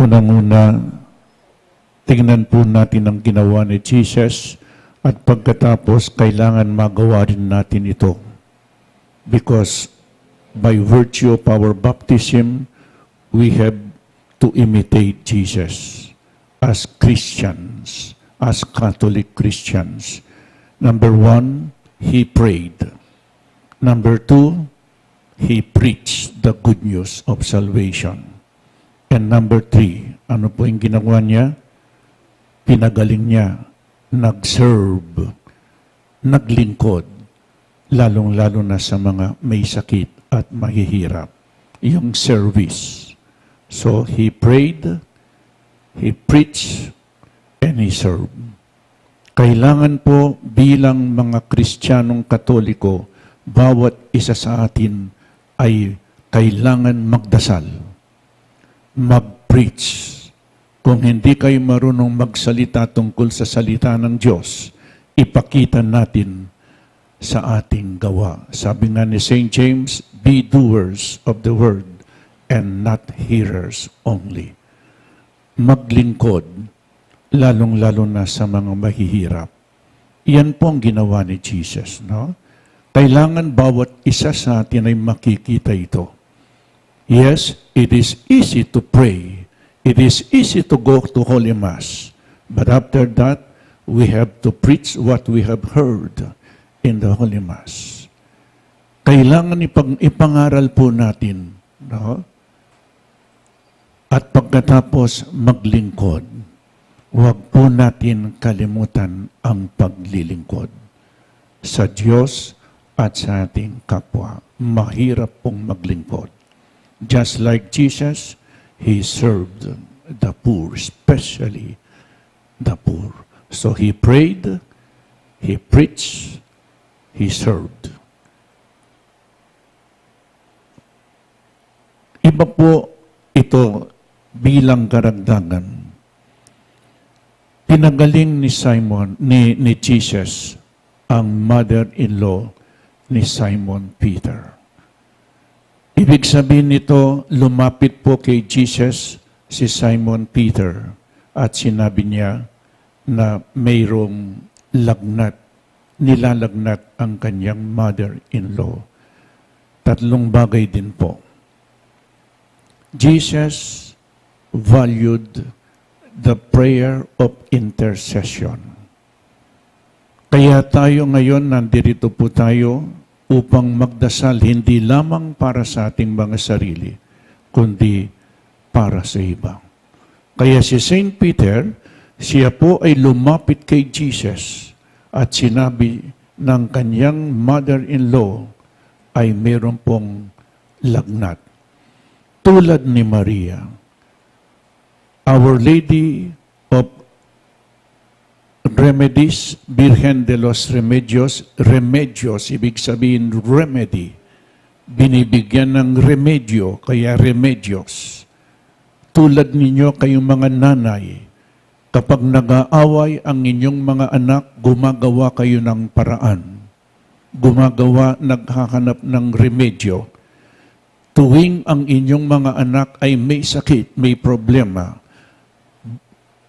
Unang-una, tingnan po natin ang ginawa ni Jesus at pagkatapos kailangan magawa rin natin ito. Because by virtue of our baptism, we have to imitate Jesus as Christians, as Catholic Christians. Number one, he prayed. Number two, he preached the good news of salvation. And number three, ano po yung ginawa niya? Pinagaling niya, nag-serve, naglingkod, lalong-lalo na sa mga may sakit at mahihirap. Yung service. So, he prayed, he preached, and he served. Kailangan po bilang mga Kristiyanong Katoliko, bawat isa sa atin ay kailangan magdasal, mag-preach. Kung hindi kayo marunong magsalita tungkol sa salita ng Diyos, ipakita natin sa ating gawa. Sabi nga ni Saint James, "Be doers of the word and not hearers only." Maglingkod, lalong-lalo na sa mga mahihirap. Yan po ang ginawa ni Jesus, no? Kailangan bawat isa sa atin ay makikita ito. Yes, it is easy to pray. It is easy to go to Holy Mass. But after that, we have to preach what we have heard in the Holy Mass. Kailangan ipag-, ipangaral po natin, no? At pagkatapos maglingkod, huwag po natin kalimutan ang paglilingkod sa Diyos at sa ating kapwa. Mahirap pong maglingkod. Just like Jesus, he served the poor, especially the poor. So he prayed, he preached, he served. Iba po ito bilang karagdagan. Pinagaling ni Simon, ni, ni Jesus, ang mother-in-law ni Simon Peter. Ibig sabihin nito, lumapit po kay Jesus si Simon Peter at sinabi niya na mayroong lagnat, nilalagnat ang kanyang mother-in-law. Tatlong bagay din po. Jesus valued the prayer of intercession. Kaya tayo ngayon, nandirito po tayo upang magdasal hindi lamang para sa ating mga sarili, kundi para sa iba. Kaya si Saint Peter, siya po ay lumapit kay Jesus at sinabi ng kanyang mother-in-law ay meron pong lagnat. Tulad ni Maria, Our Lady of Remedies, Virgen de los Remedios, Remedios, ibig sabihin remedy. Binibigyan ng remedyo, kaya Remedios. Tulad ninyo, kayong mga nanay, kapag nag-aaway ang inyong mga anak, gumagawa kayo ng paraan. Gumagawa, naghahanap ng remedyo. Tuwing ang inyong mga anak ay may sakit, may problema,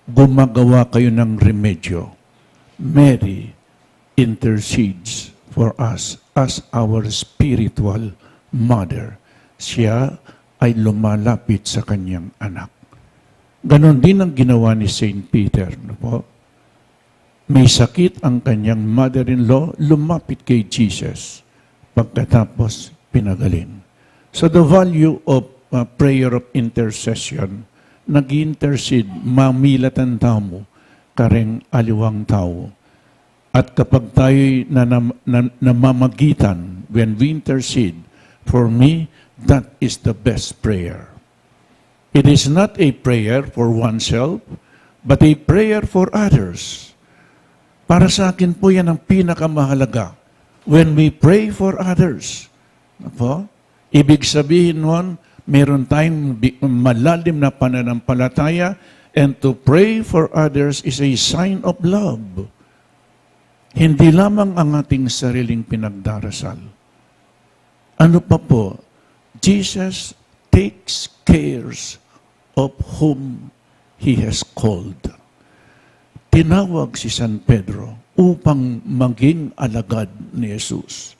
gumagawa kayo ng remedyo. Mary intercedes for us as our spiritual mother. Siya ay lumalapit sa kanyang anak. Ganon din ang ginawa ni Saint Peter, no po? May sakit ang kanyang mother-in-law, lumapit kay Jesus. Pagkatapos, pinagaling. So the value of uh, prayer of intercession, nag-intercede, mamilatan tamu kareng aliwang tau. At kapag tayo'y nanam- nan- namamagitan, when we intercede, for me, that is the best prayer. It is not a prayer for oneself, but a prayer for others. Para sa akin po, yan ang pinakamahalaga. When we pray for others, po, ibig sabihin nun, meron tayong bi- malalim na pananampalataya, and to pray for others is a sign of love. Hindi lamang ang ating sariling pinagdarasal. Ano pa po? Jesus takes cares of whom He has called. Tinawag si San Pedro upang maging alagad ni Jesus.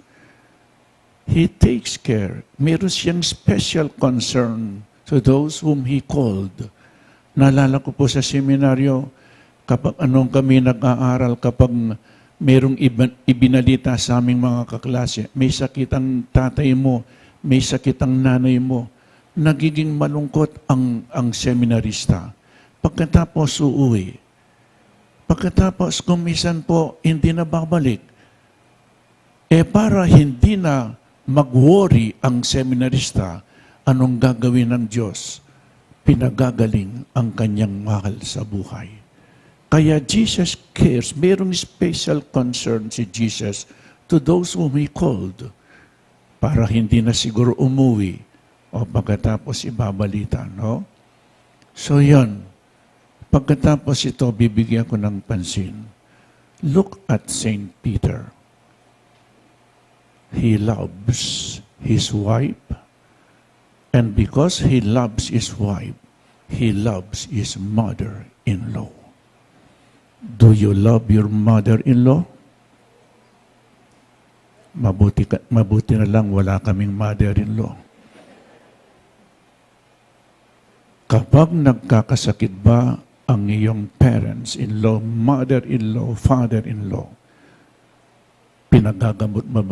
He takes care. Meron siyang special concern to those whom He called. Naalala ko po sa seminaryo, kapag anong kami nag-aaral, kapag merong iba- ibinalita sa aming mga kaklase, may sakit ang tatay mo, may sakit ang nanay mo, nagiging malungkot ang, ang seminarista. Pagkatapos uuwi, pagkatapos kung minsan po hindi na babalik, eh, para hindi na mag-worry ang seminarista, anong gagawin ng Diyos? Pinagagaling ang kanyang mahal sa buhay. Kaya Jesus cares, merong special concern si Jesus to those whom He called, para hindi na siguro umuwi o pagkatapos ibabalita, no? So, yun. Pagkatapos ito, bibigyan ko ng pansin. Look at Saint Peter. He loves his wife, and because he loves his wife, he loves his mother-in-law. Do you love your mother-in-law? Mabuti, ka, mabuti na lang wala kaming mother-in-law. Kapag nagkakasakit ba ang iyong parents-in-law, mother-in-law, father-in-law, pinagagamot ba,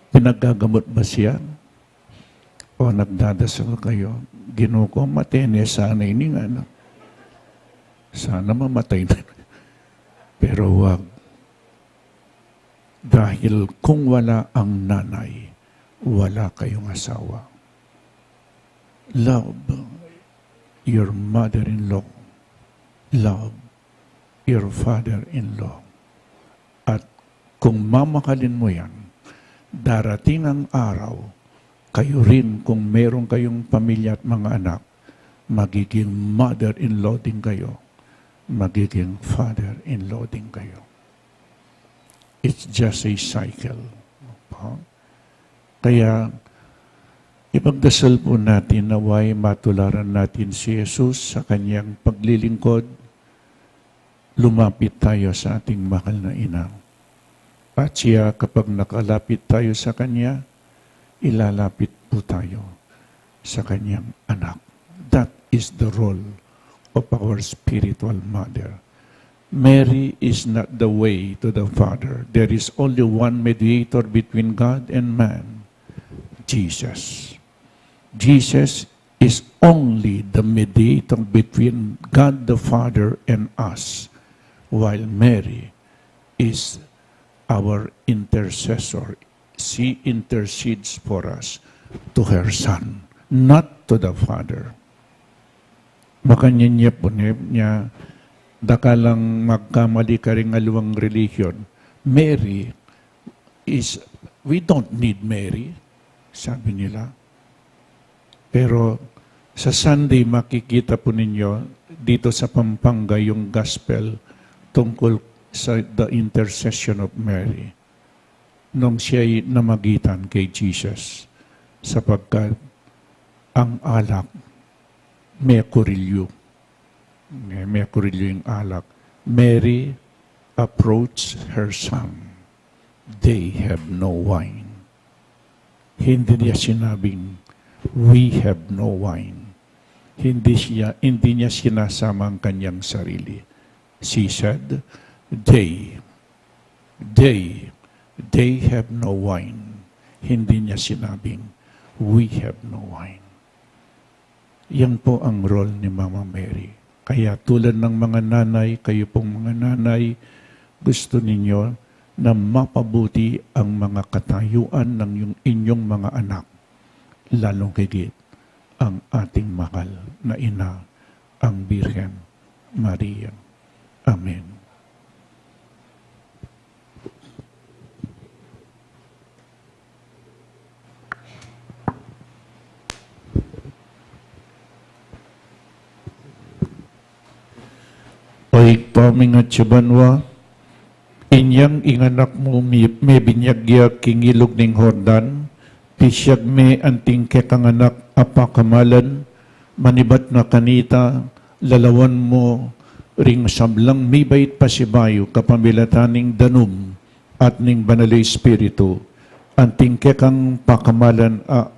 pinagagamot ba siya? O nagdadasal kayo, "Ginu ko, matene sana ini nga, no? Sana mamatay na." Pero wag. Dahil kung wala ang nanay, wala kayong asawa. Love your mother-in-law. Love your father-in-law. At kung mamahalin mo yan, darating ang araw, kayo rin, kung meron kayong pamilya at mga anak, magiging mother-in-law din kayo, magiging father-in-law din kayo. It's just a cycle. Pa? Kaya, ipagdasal po natin nawa'y matularan natin si Jesus sa kanyang paglilingkod, lumapit tayo sa ating mahal na ina. At siya, kapag nakalapit tayo sa kanya, ilalapit po tayo sa kanyang anak. That is the role of our spiritual mother. Mary is not the way to the Father. There is only one mediator between God and man, Jesus. Jesus is only the mediator between God the Father and us, while Mary is our intercessor. She intercedes for us to her Son, not to the Father. Makanyan ya po ne, nya, dakalang magkamali karing aliwang relihiyon. Mary is, we don't need Mary, sabi nila. Pero sa Sunday, makikita po ninyo dito sa Pampanga yung gospel tungkol sa the intercession of Mary nung siya'y namagitan kay Jesus, sapagkat ang alak, mekurilyo. May, mekurilyo yung alak. Mary approached her son. They have no wine. Hindi niya sinabing, "We have no wine." Hindi siya, hindi niya sinasama ang kanyang sarili. She said, "They, they, they have no wine." Hindi niya sinabing, "We have no wine." Yan po ang role ni Mama Mary. Kaya tulad ng mga nanay, kayo pong mga nanay, gusto ninyo na mapabuti ang mga katayuan ng yung inyong mga anak, lalong higit ang ating mahal na ina, ang Birhen Maria. Amen. O Ibpa mi atsu ka banua, inyang ing anak mu mi-, mebinyag ya king ilug ning Jordan, pisiag me anting kekang anak a pakamalan, manibat na kanita, lalawan mu ring sablang mibait pasibayu kapamilatan ning danum at ning Banal a Espiritu, anting kekang pakamalan a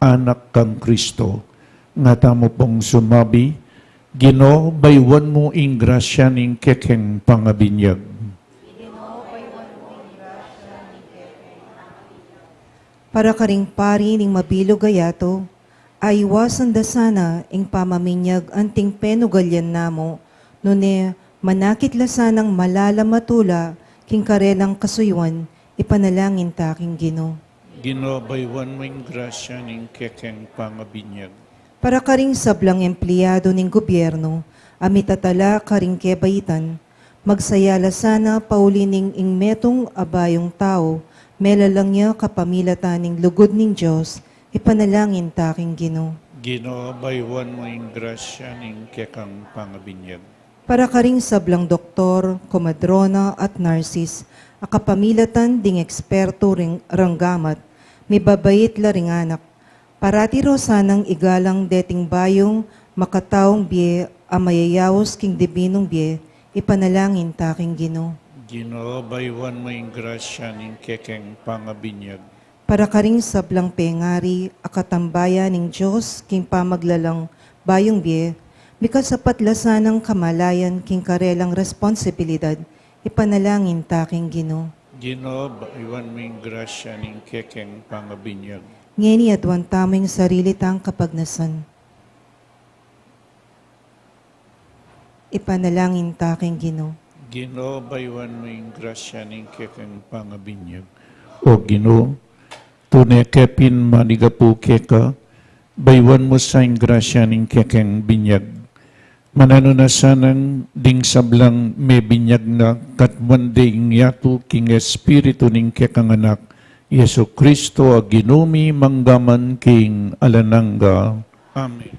anak kang Kristo, nga tamu pong sumabi, Ginu, bayuan mu ing grasya ning kekeng pangabinyag. Para karing pari ning mabilug a yatu, aiwasan da sana ing pamaminyag anting penugalian namu, nune manakit la sanang malalam a tula king karelang kasuyuan, ipanalangin ta king Ginu. Ginu, bayuan mu ing grasya ning kekeng pangabinyag. Para karing sablang empleyadu ning gobyernu a mitatala karing kebaitan, magsaya la sana pauli ning ing metung a bayung tau, melalang ya kapamilatan ning lugud ning Dios, ipanalangin ta king Ginu. Ginu, bayuan mu ing grasya ning kekang pangabinyag. Para karing sablang doktor, komadrona, at narsis, a kapamilatan ding ekspertu ring ranggamat, mibabait la ring anak. Parati ro sanang igalang deting bayung makataung bie a mayayaus king dibinung bie, ipanalangin ta king Ginu. Ginu, bayuan mu ing grasya ning kekeng pangabinyag. Para karing sablang pengari a katambayan ning Dios king pamaglalang bayung bie, mikasapat la sanang kamalayan king karelang responsibilidad, ipanalangin ta king Ginu. Ginu, bayuan mu ing grasya ning kekeng pangabinyag. Ngeni aduan tamu ing sarili tang kapagnasan. Ipanalangin ta king Ginu. Ginu, bayuan mu ing grasya ning kekeng pangabinyag. O Ginu, tune ke pin manigapu keka, bayuan mu sa ing grasya ning kekeng binyag. Mananu na sanang ding sablang mebinyag na katmuan de ing yatu king Espiritu ning kekang Anak, Jesucristo a Ginu mi, mangga man king alang angga. Amen.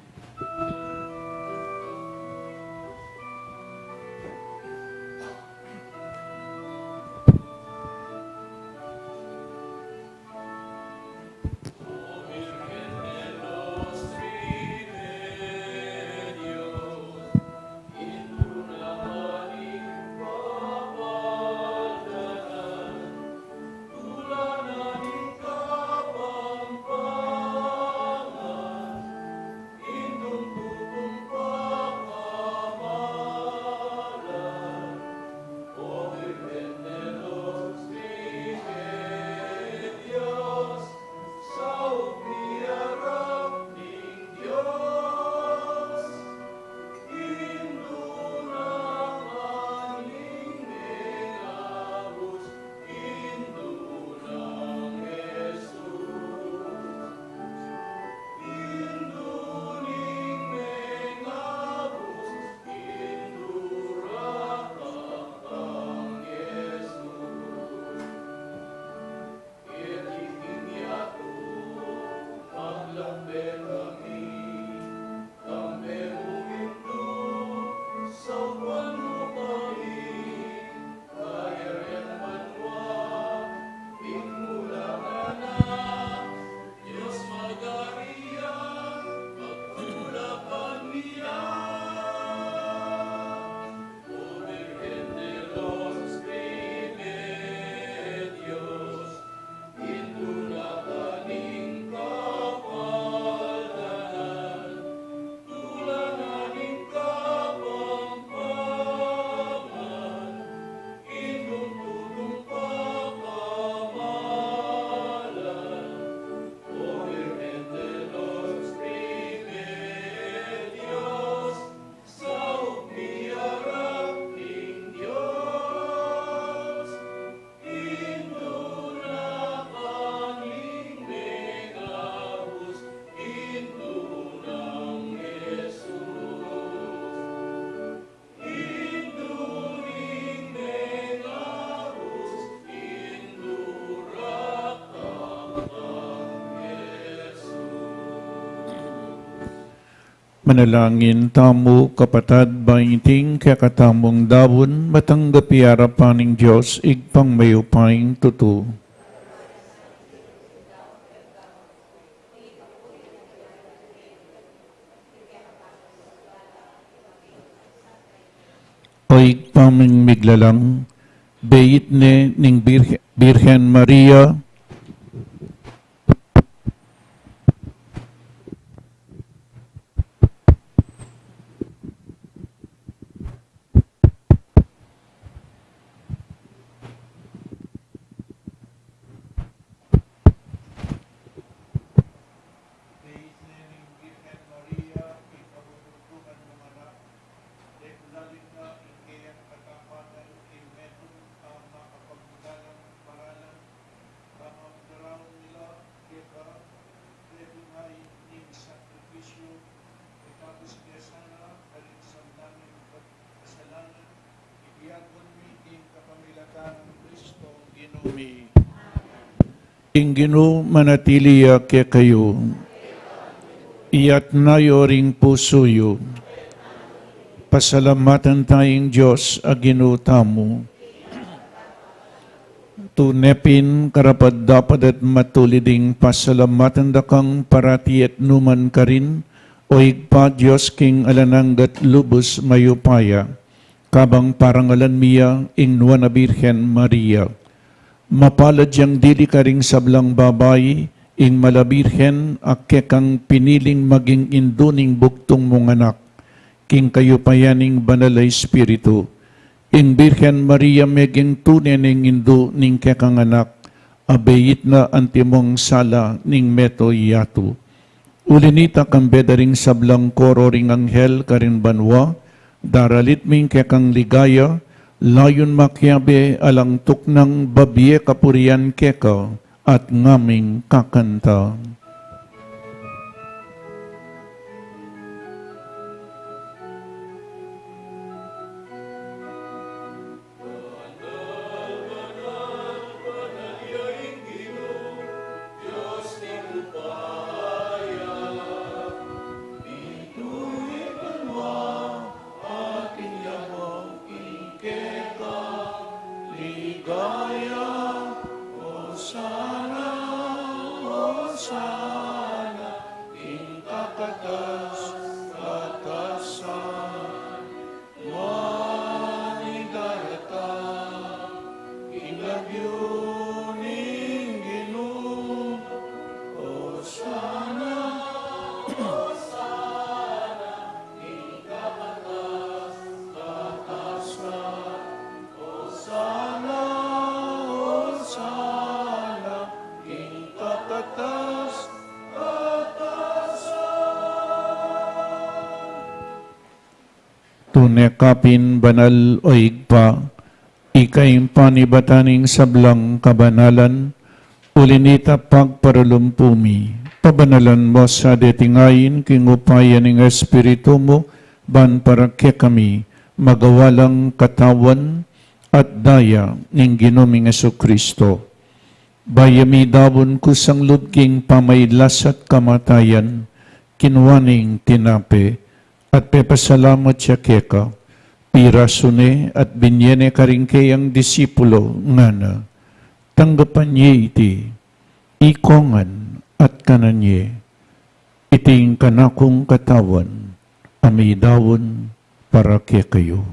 Manalangin tamu, kapatad, ba iting kekatamung daun matanggap ya arapan ning Dios, Ibpang mayupayang tutu. O Ibpa ming miglalang, beit ne ning Birhe-, Birhen Maria, Ing Ginu manatili ya kekayu. Iyatas yu ring pusu yu. Pasalamatan taya ing Dios a Ginu tamu. Tune pin karapat-dapat at matulid ing pasalamatan da kang parati at nu man karin, O Ibpa, Dios king alang angga at lubus mayupaya. Kabang parangalan mi ya ing Nuan a Birhen Maria. Mapalad yang dili karing sablang babai, ing Mala Birhen a kekang piniling maging indu ning bugtung mung Anak, king kayupayan ning Banal a Espiritu. Ing Birhen Maria meging tune neng indu ning kekang Anak, a beit na antimong sala ning mabilug a yatu. Uli na nita, kambe da ring sablang koro ring anghel karin banua, daralit mi ing kekang ligaya, layun makiabe alang tuknang babie kapurian keka at ngaming kakanta. Tune ka pin banal, o Ibpa, ika ing panibatan ning sablang kabanalan, uli na nita pagparalumpu mi, pabanalan mu sa deti ngeni king upaya ning Espiritu mu, ban para kekami magawa lang katawan at daya ning Ginu ming Jesucristo. Bayu mi daun kusang lub king pamagkasakit at kamatayan, kinua ne ing tinape, at pepasalamat ya keka, pirasu ne at binie ne karing keyang disipulo, ngana: Tanggapan ye iti, ikongan at kanan ye. Iti ing kanakung katawan, a midaun para kekayu.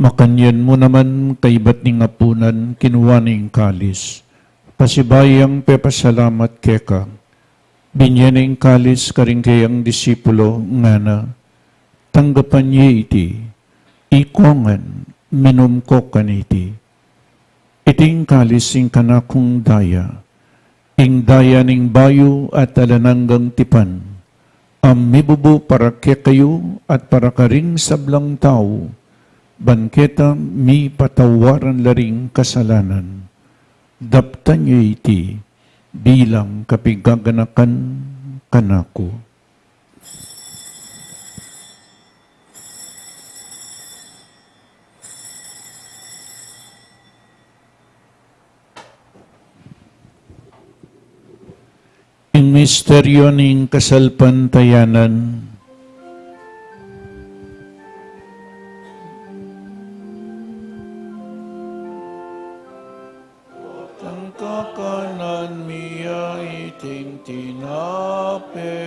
Makanyan mu naman, kaibat ning apunan, kinua ne ing kalis, pasibayu yang pepasalamat keka, binie ne ing kalis karing keyang disipulo, ngana: Tanggapan ye iti, ikongan, minum ko kaniti. Iti ing kalis ning kanakung daya, ing daya ning bayu at alang anggang tipan, a mibubu para kekayu at para karing sablang tau, ban keta mipatawaran la ring kasalanan. Daptan ye iti bilang kapigaganakan kanaku. Misteryo ning kasalpantayanan. Potang kakanan mi ya iting tinape,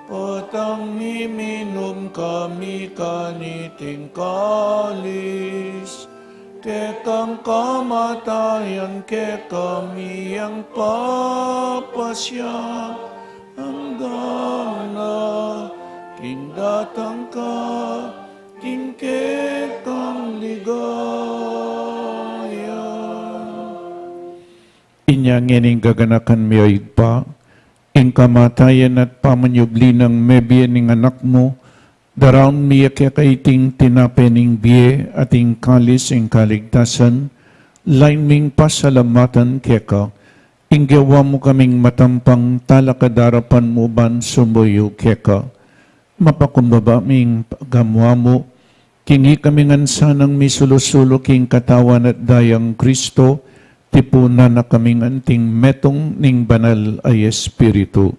potang miminum kami kaniting kalis, kekang kamatayan kekami yang papasya, anggang na king datang ka king kekang ligaya. Inya ngening gaganakan mi, o Ibpa, ing kamatayan at pamanyubli nang mebie ning Anak mu, daraun mi ya keka iting tinape ning bie at ing kalis ning kaligtasan, lain ming pasalamatan keka, ing gewa mu kaming matampang talakad king arapan mu ban sumuyu keka. Mapakumbaba ming pagamu-amu, king ikami ngan sanang misulu-sulu king katawan at dayang Kristo, tipunan na kaming anting metung ning Banal a Espiritu.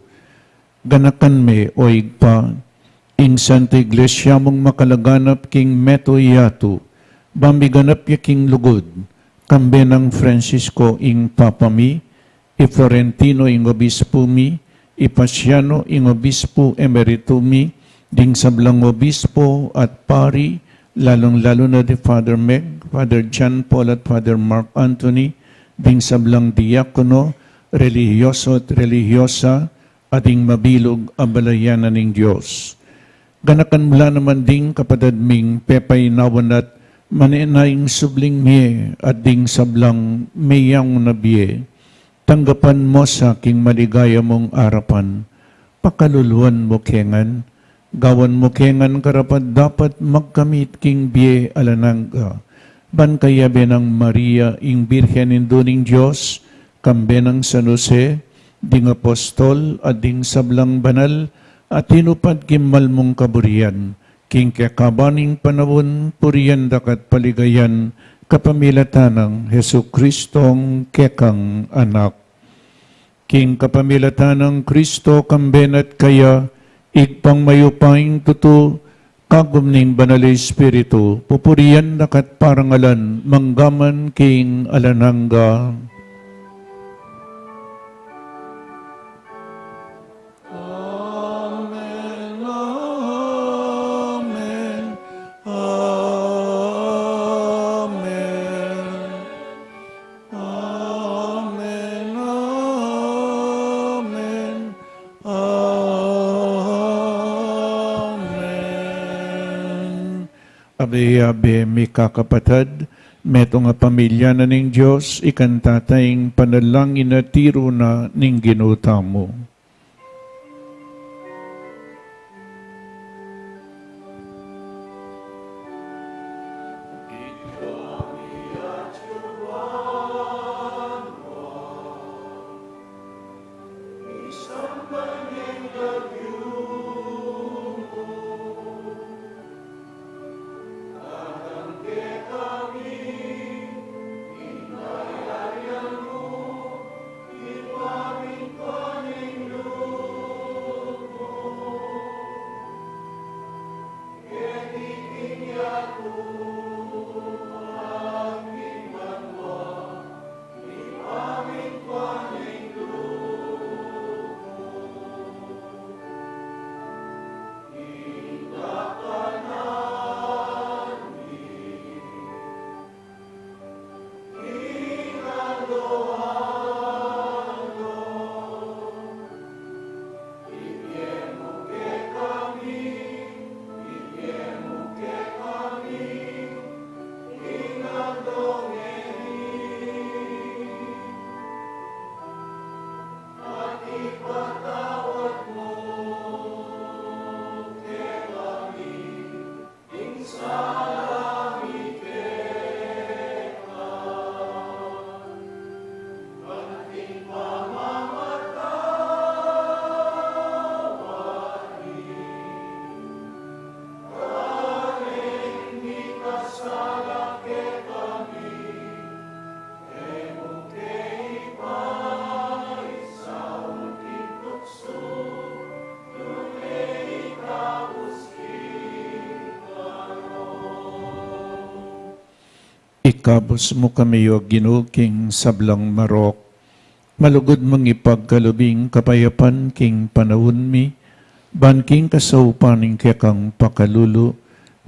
Ganakan me, o Ibpa, ing Santa Iglesia mung makalaganap king metung a yatu, ban miganap ya king lugud, kambe nang Francisco ing Papa mi, i Florentino ing obispu mi, i Paciano ing obispu emeritu mi, ding sablang obispu at pari, lalung-lalu na di Father Meg, Father John Paul at Father Mark Anthony, ding sablang diakono, relihiyoso at relihiyosa, at ding mabilug a balayan na ning Dios. Ganakan mu la naman ding kapatad ming pepainawan at manenayang subling mie at ding sablang meyang na bie. Tanggapan mu sa king maligaya mung arapan. Pakaluluan mu ke ngan, gawan mu ke ngan karapat-dapat magkamit king bie alang angga. Ban kayabe nang Maria, ing Birhen Indu ning Dios, kambe nang San Jose, ding apostol, at ding sablang banal, a tinupad king mal mung kaburian, king kekaban ning panaun, purian da ka at paligayan, kapamilatan nang Jesucristong kekang Anak. King kapamilatan nang Kristo, kambe na at kaya, Ibpang mayupayang tutu, kagum ning Banal a Espiritu, pupurian da ka at parangalan, manggaman king alang angga. Amen, amen, amen. Amen, amen, amen. Abe-abe, mikakapatad, metung a pamilya na ning Dios, ikanta ta ing panalangin a tiru na ning Ginu tamu. Ikabus mu kami, O Ginu, king sablang marok. Malugud mung ipagkalub ing kapayapan king panaun mi, ban king kasaupan ning kekang pakalulu,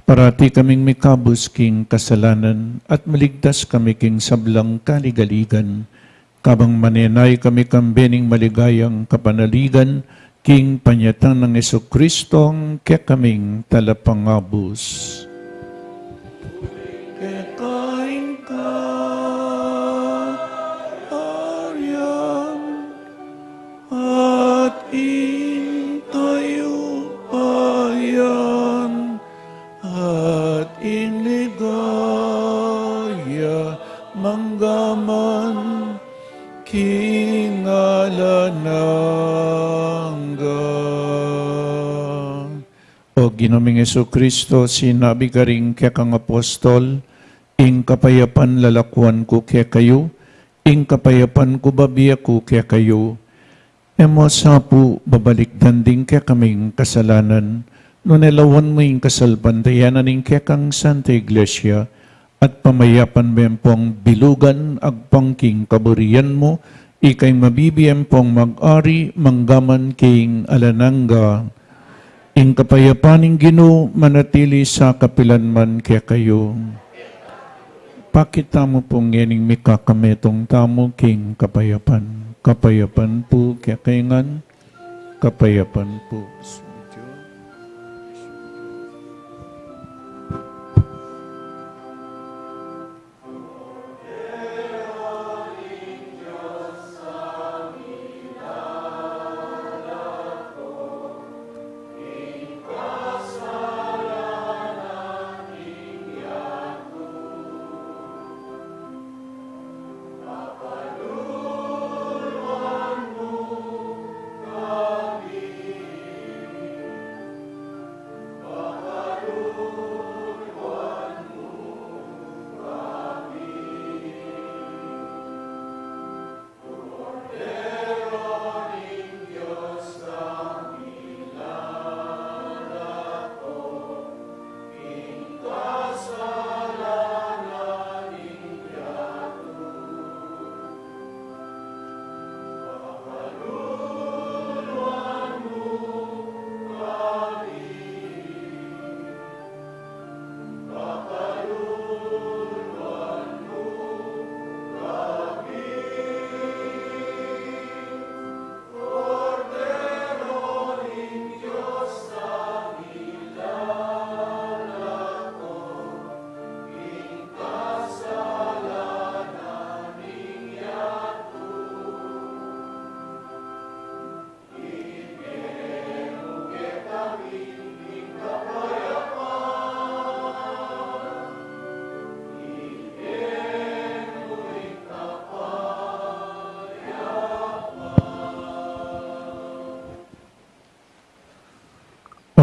parati kaming mikabus king kasalanan at maligtas kami king sablang kaligaligan. Kabang manenaya kami kambe ning maligayang kapanaligan, king panyatang nang Jesucristo, kekaming talapangabus. Keka ing kayarian at ing kayupayan at ing ligaya mangga man king alang angga. O Ginu ming Jesucristo, sinabi karing kekang apostol, ing kapayapan lalakuan ku kekayu, ing kapayapan ku bibie ku kekayu. E mu sa pu babalikdan ding kekaming kasalanan, nune lawan mu ing kasalpantayanan ning kekang Santa Iglesia, at pamayapan mu yang pong bilugan agpang king kaburian mu, ika ing mabibie yang pong mag-ari mangga man king alang angga. Ing kapayapan ning Ginu manatili sa kapilan man kekayu. Pakit tamu pu ngening mikakametung tamu king kapayapan. Kapayapan pu kekayu ngan, kapayapan pu.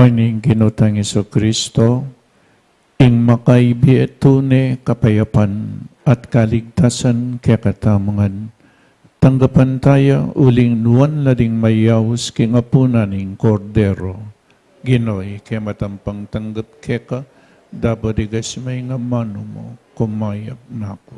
O ning Ginu tang Jesucristo, ing makaibie tune kapayapan at kaligtasan kekatamu ngan. Tanggapan taya uling nuan la ding mayaus king apunan ning Kordero. Ginu, ike matampang tanggap keka, dabo digas me ing amanu mu, kumayap na ku.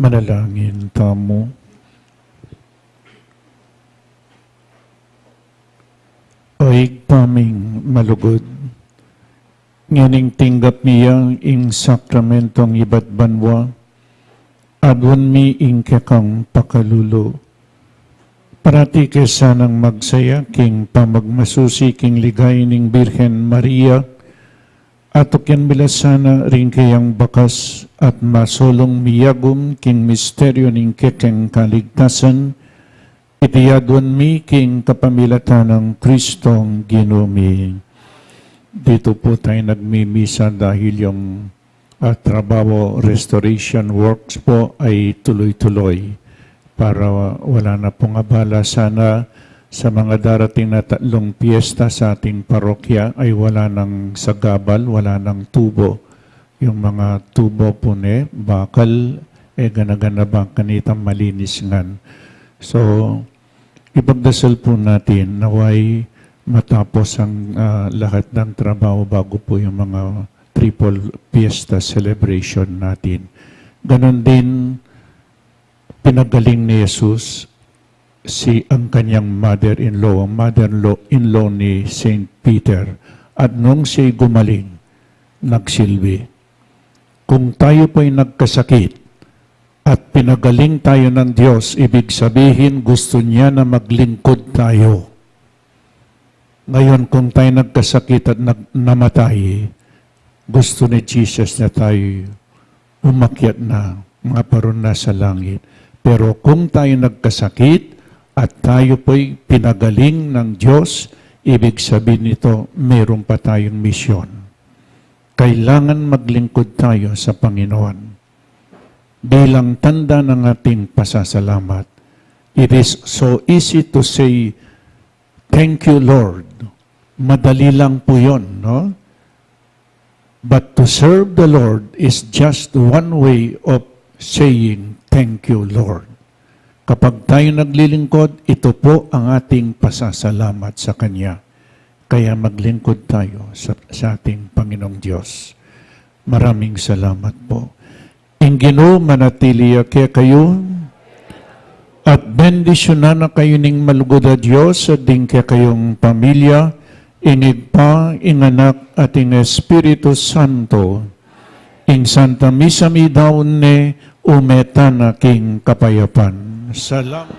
Manalangin tamu. O Ibpa ming malugud, ngening tinggap mi ya ing sakramentong ibat banua, aduan mi ing kekang pakalulu. Parati ke sanang magsaya king pamagmasusi king ligaya ning Birhen Maria, atukyan mi la sana ring keyang bakas at masulung miyagum king misteryu ning kekeng kaligtasan, iti aduan mi king kapamilatan nang Kristong Ginu mi. Ditu pu tayo nagmimisa dahil yung, ah, trabaho restoration works po ay tuloy-tuloy para wala na pong abala sana sa mga darating na tatlong piyesta sa ating parokya ay wala nang sagabal, wala nang tubo. Yung mga tubo po ne, bakal, e gana-gana ba kanita malinis ngan. So, ipagdasal po natin naway matapos ang, ah, lahat ng trabaho bago po yung mga triple fiesta celebration natin. Ganon din, pinagaling ni Jesus si, ang kanyang mother-in-law, ang mother-in-law ni Saint Peter. At nung siya'y gumaling, nagsilbi. Kung tayo po'y nagkasakit at pinagaling tayo ng Diyos, ibig sabihin gusto niya na maglingkod tayo. Ngayon, kung tayo nagkasakit at nag-, namatay, gusto ni Jesus na tayo umakyat na, maparoon na sa langit. Pero kung tayo nagkasakit at tayo po'y pinagaling ng Diyos, ibig sabihin nito, meron pa tayong misyon. Kailangan maglingkod tayo sa Panginoon bilang tanda ng ating pasasalamat. It is so easy to say, "Thank you, Lord." Madali lang po yun, no? But to serve the Lord is just one way of saying, "Thank you, Lord." Kapag tayo naglilingkod, ito po ang ating pasasalamat sa Kanya. Kaya maglingkod tayo sa, sa ating Panginoong Diyos. Maraming salamat po. Ing Ginu manatili ya kekayu, at bendisyunan na kayu ning malugud a Dios, at ding kekayung pamilya, ing Ibpa, ing Anak, at ing Espiritu Santo. Ing Santa Misa mi daun ne, ume tana king kapayapan. Salamat.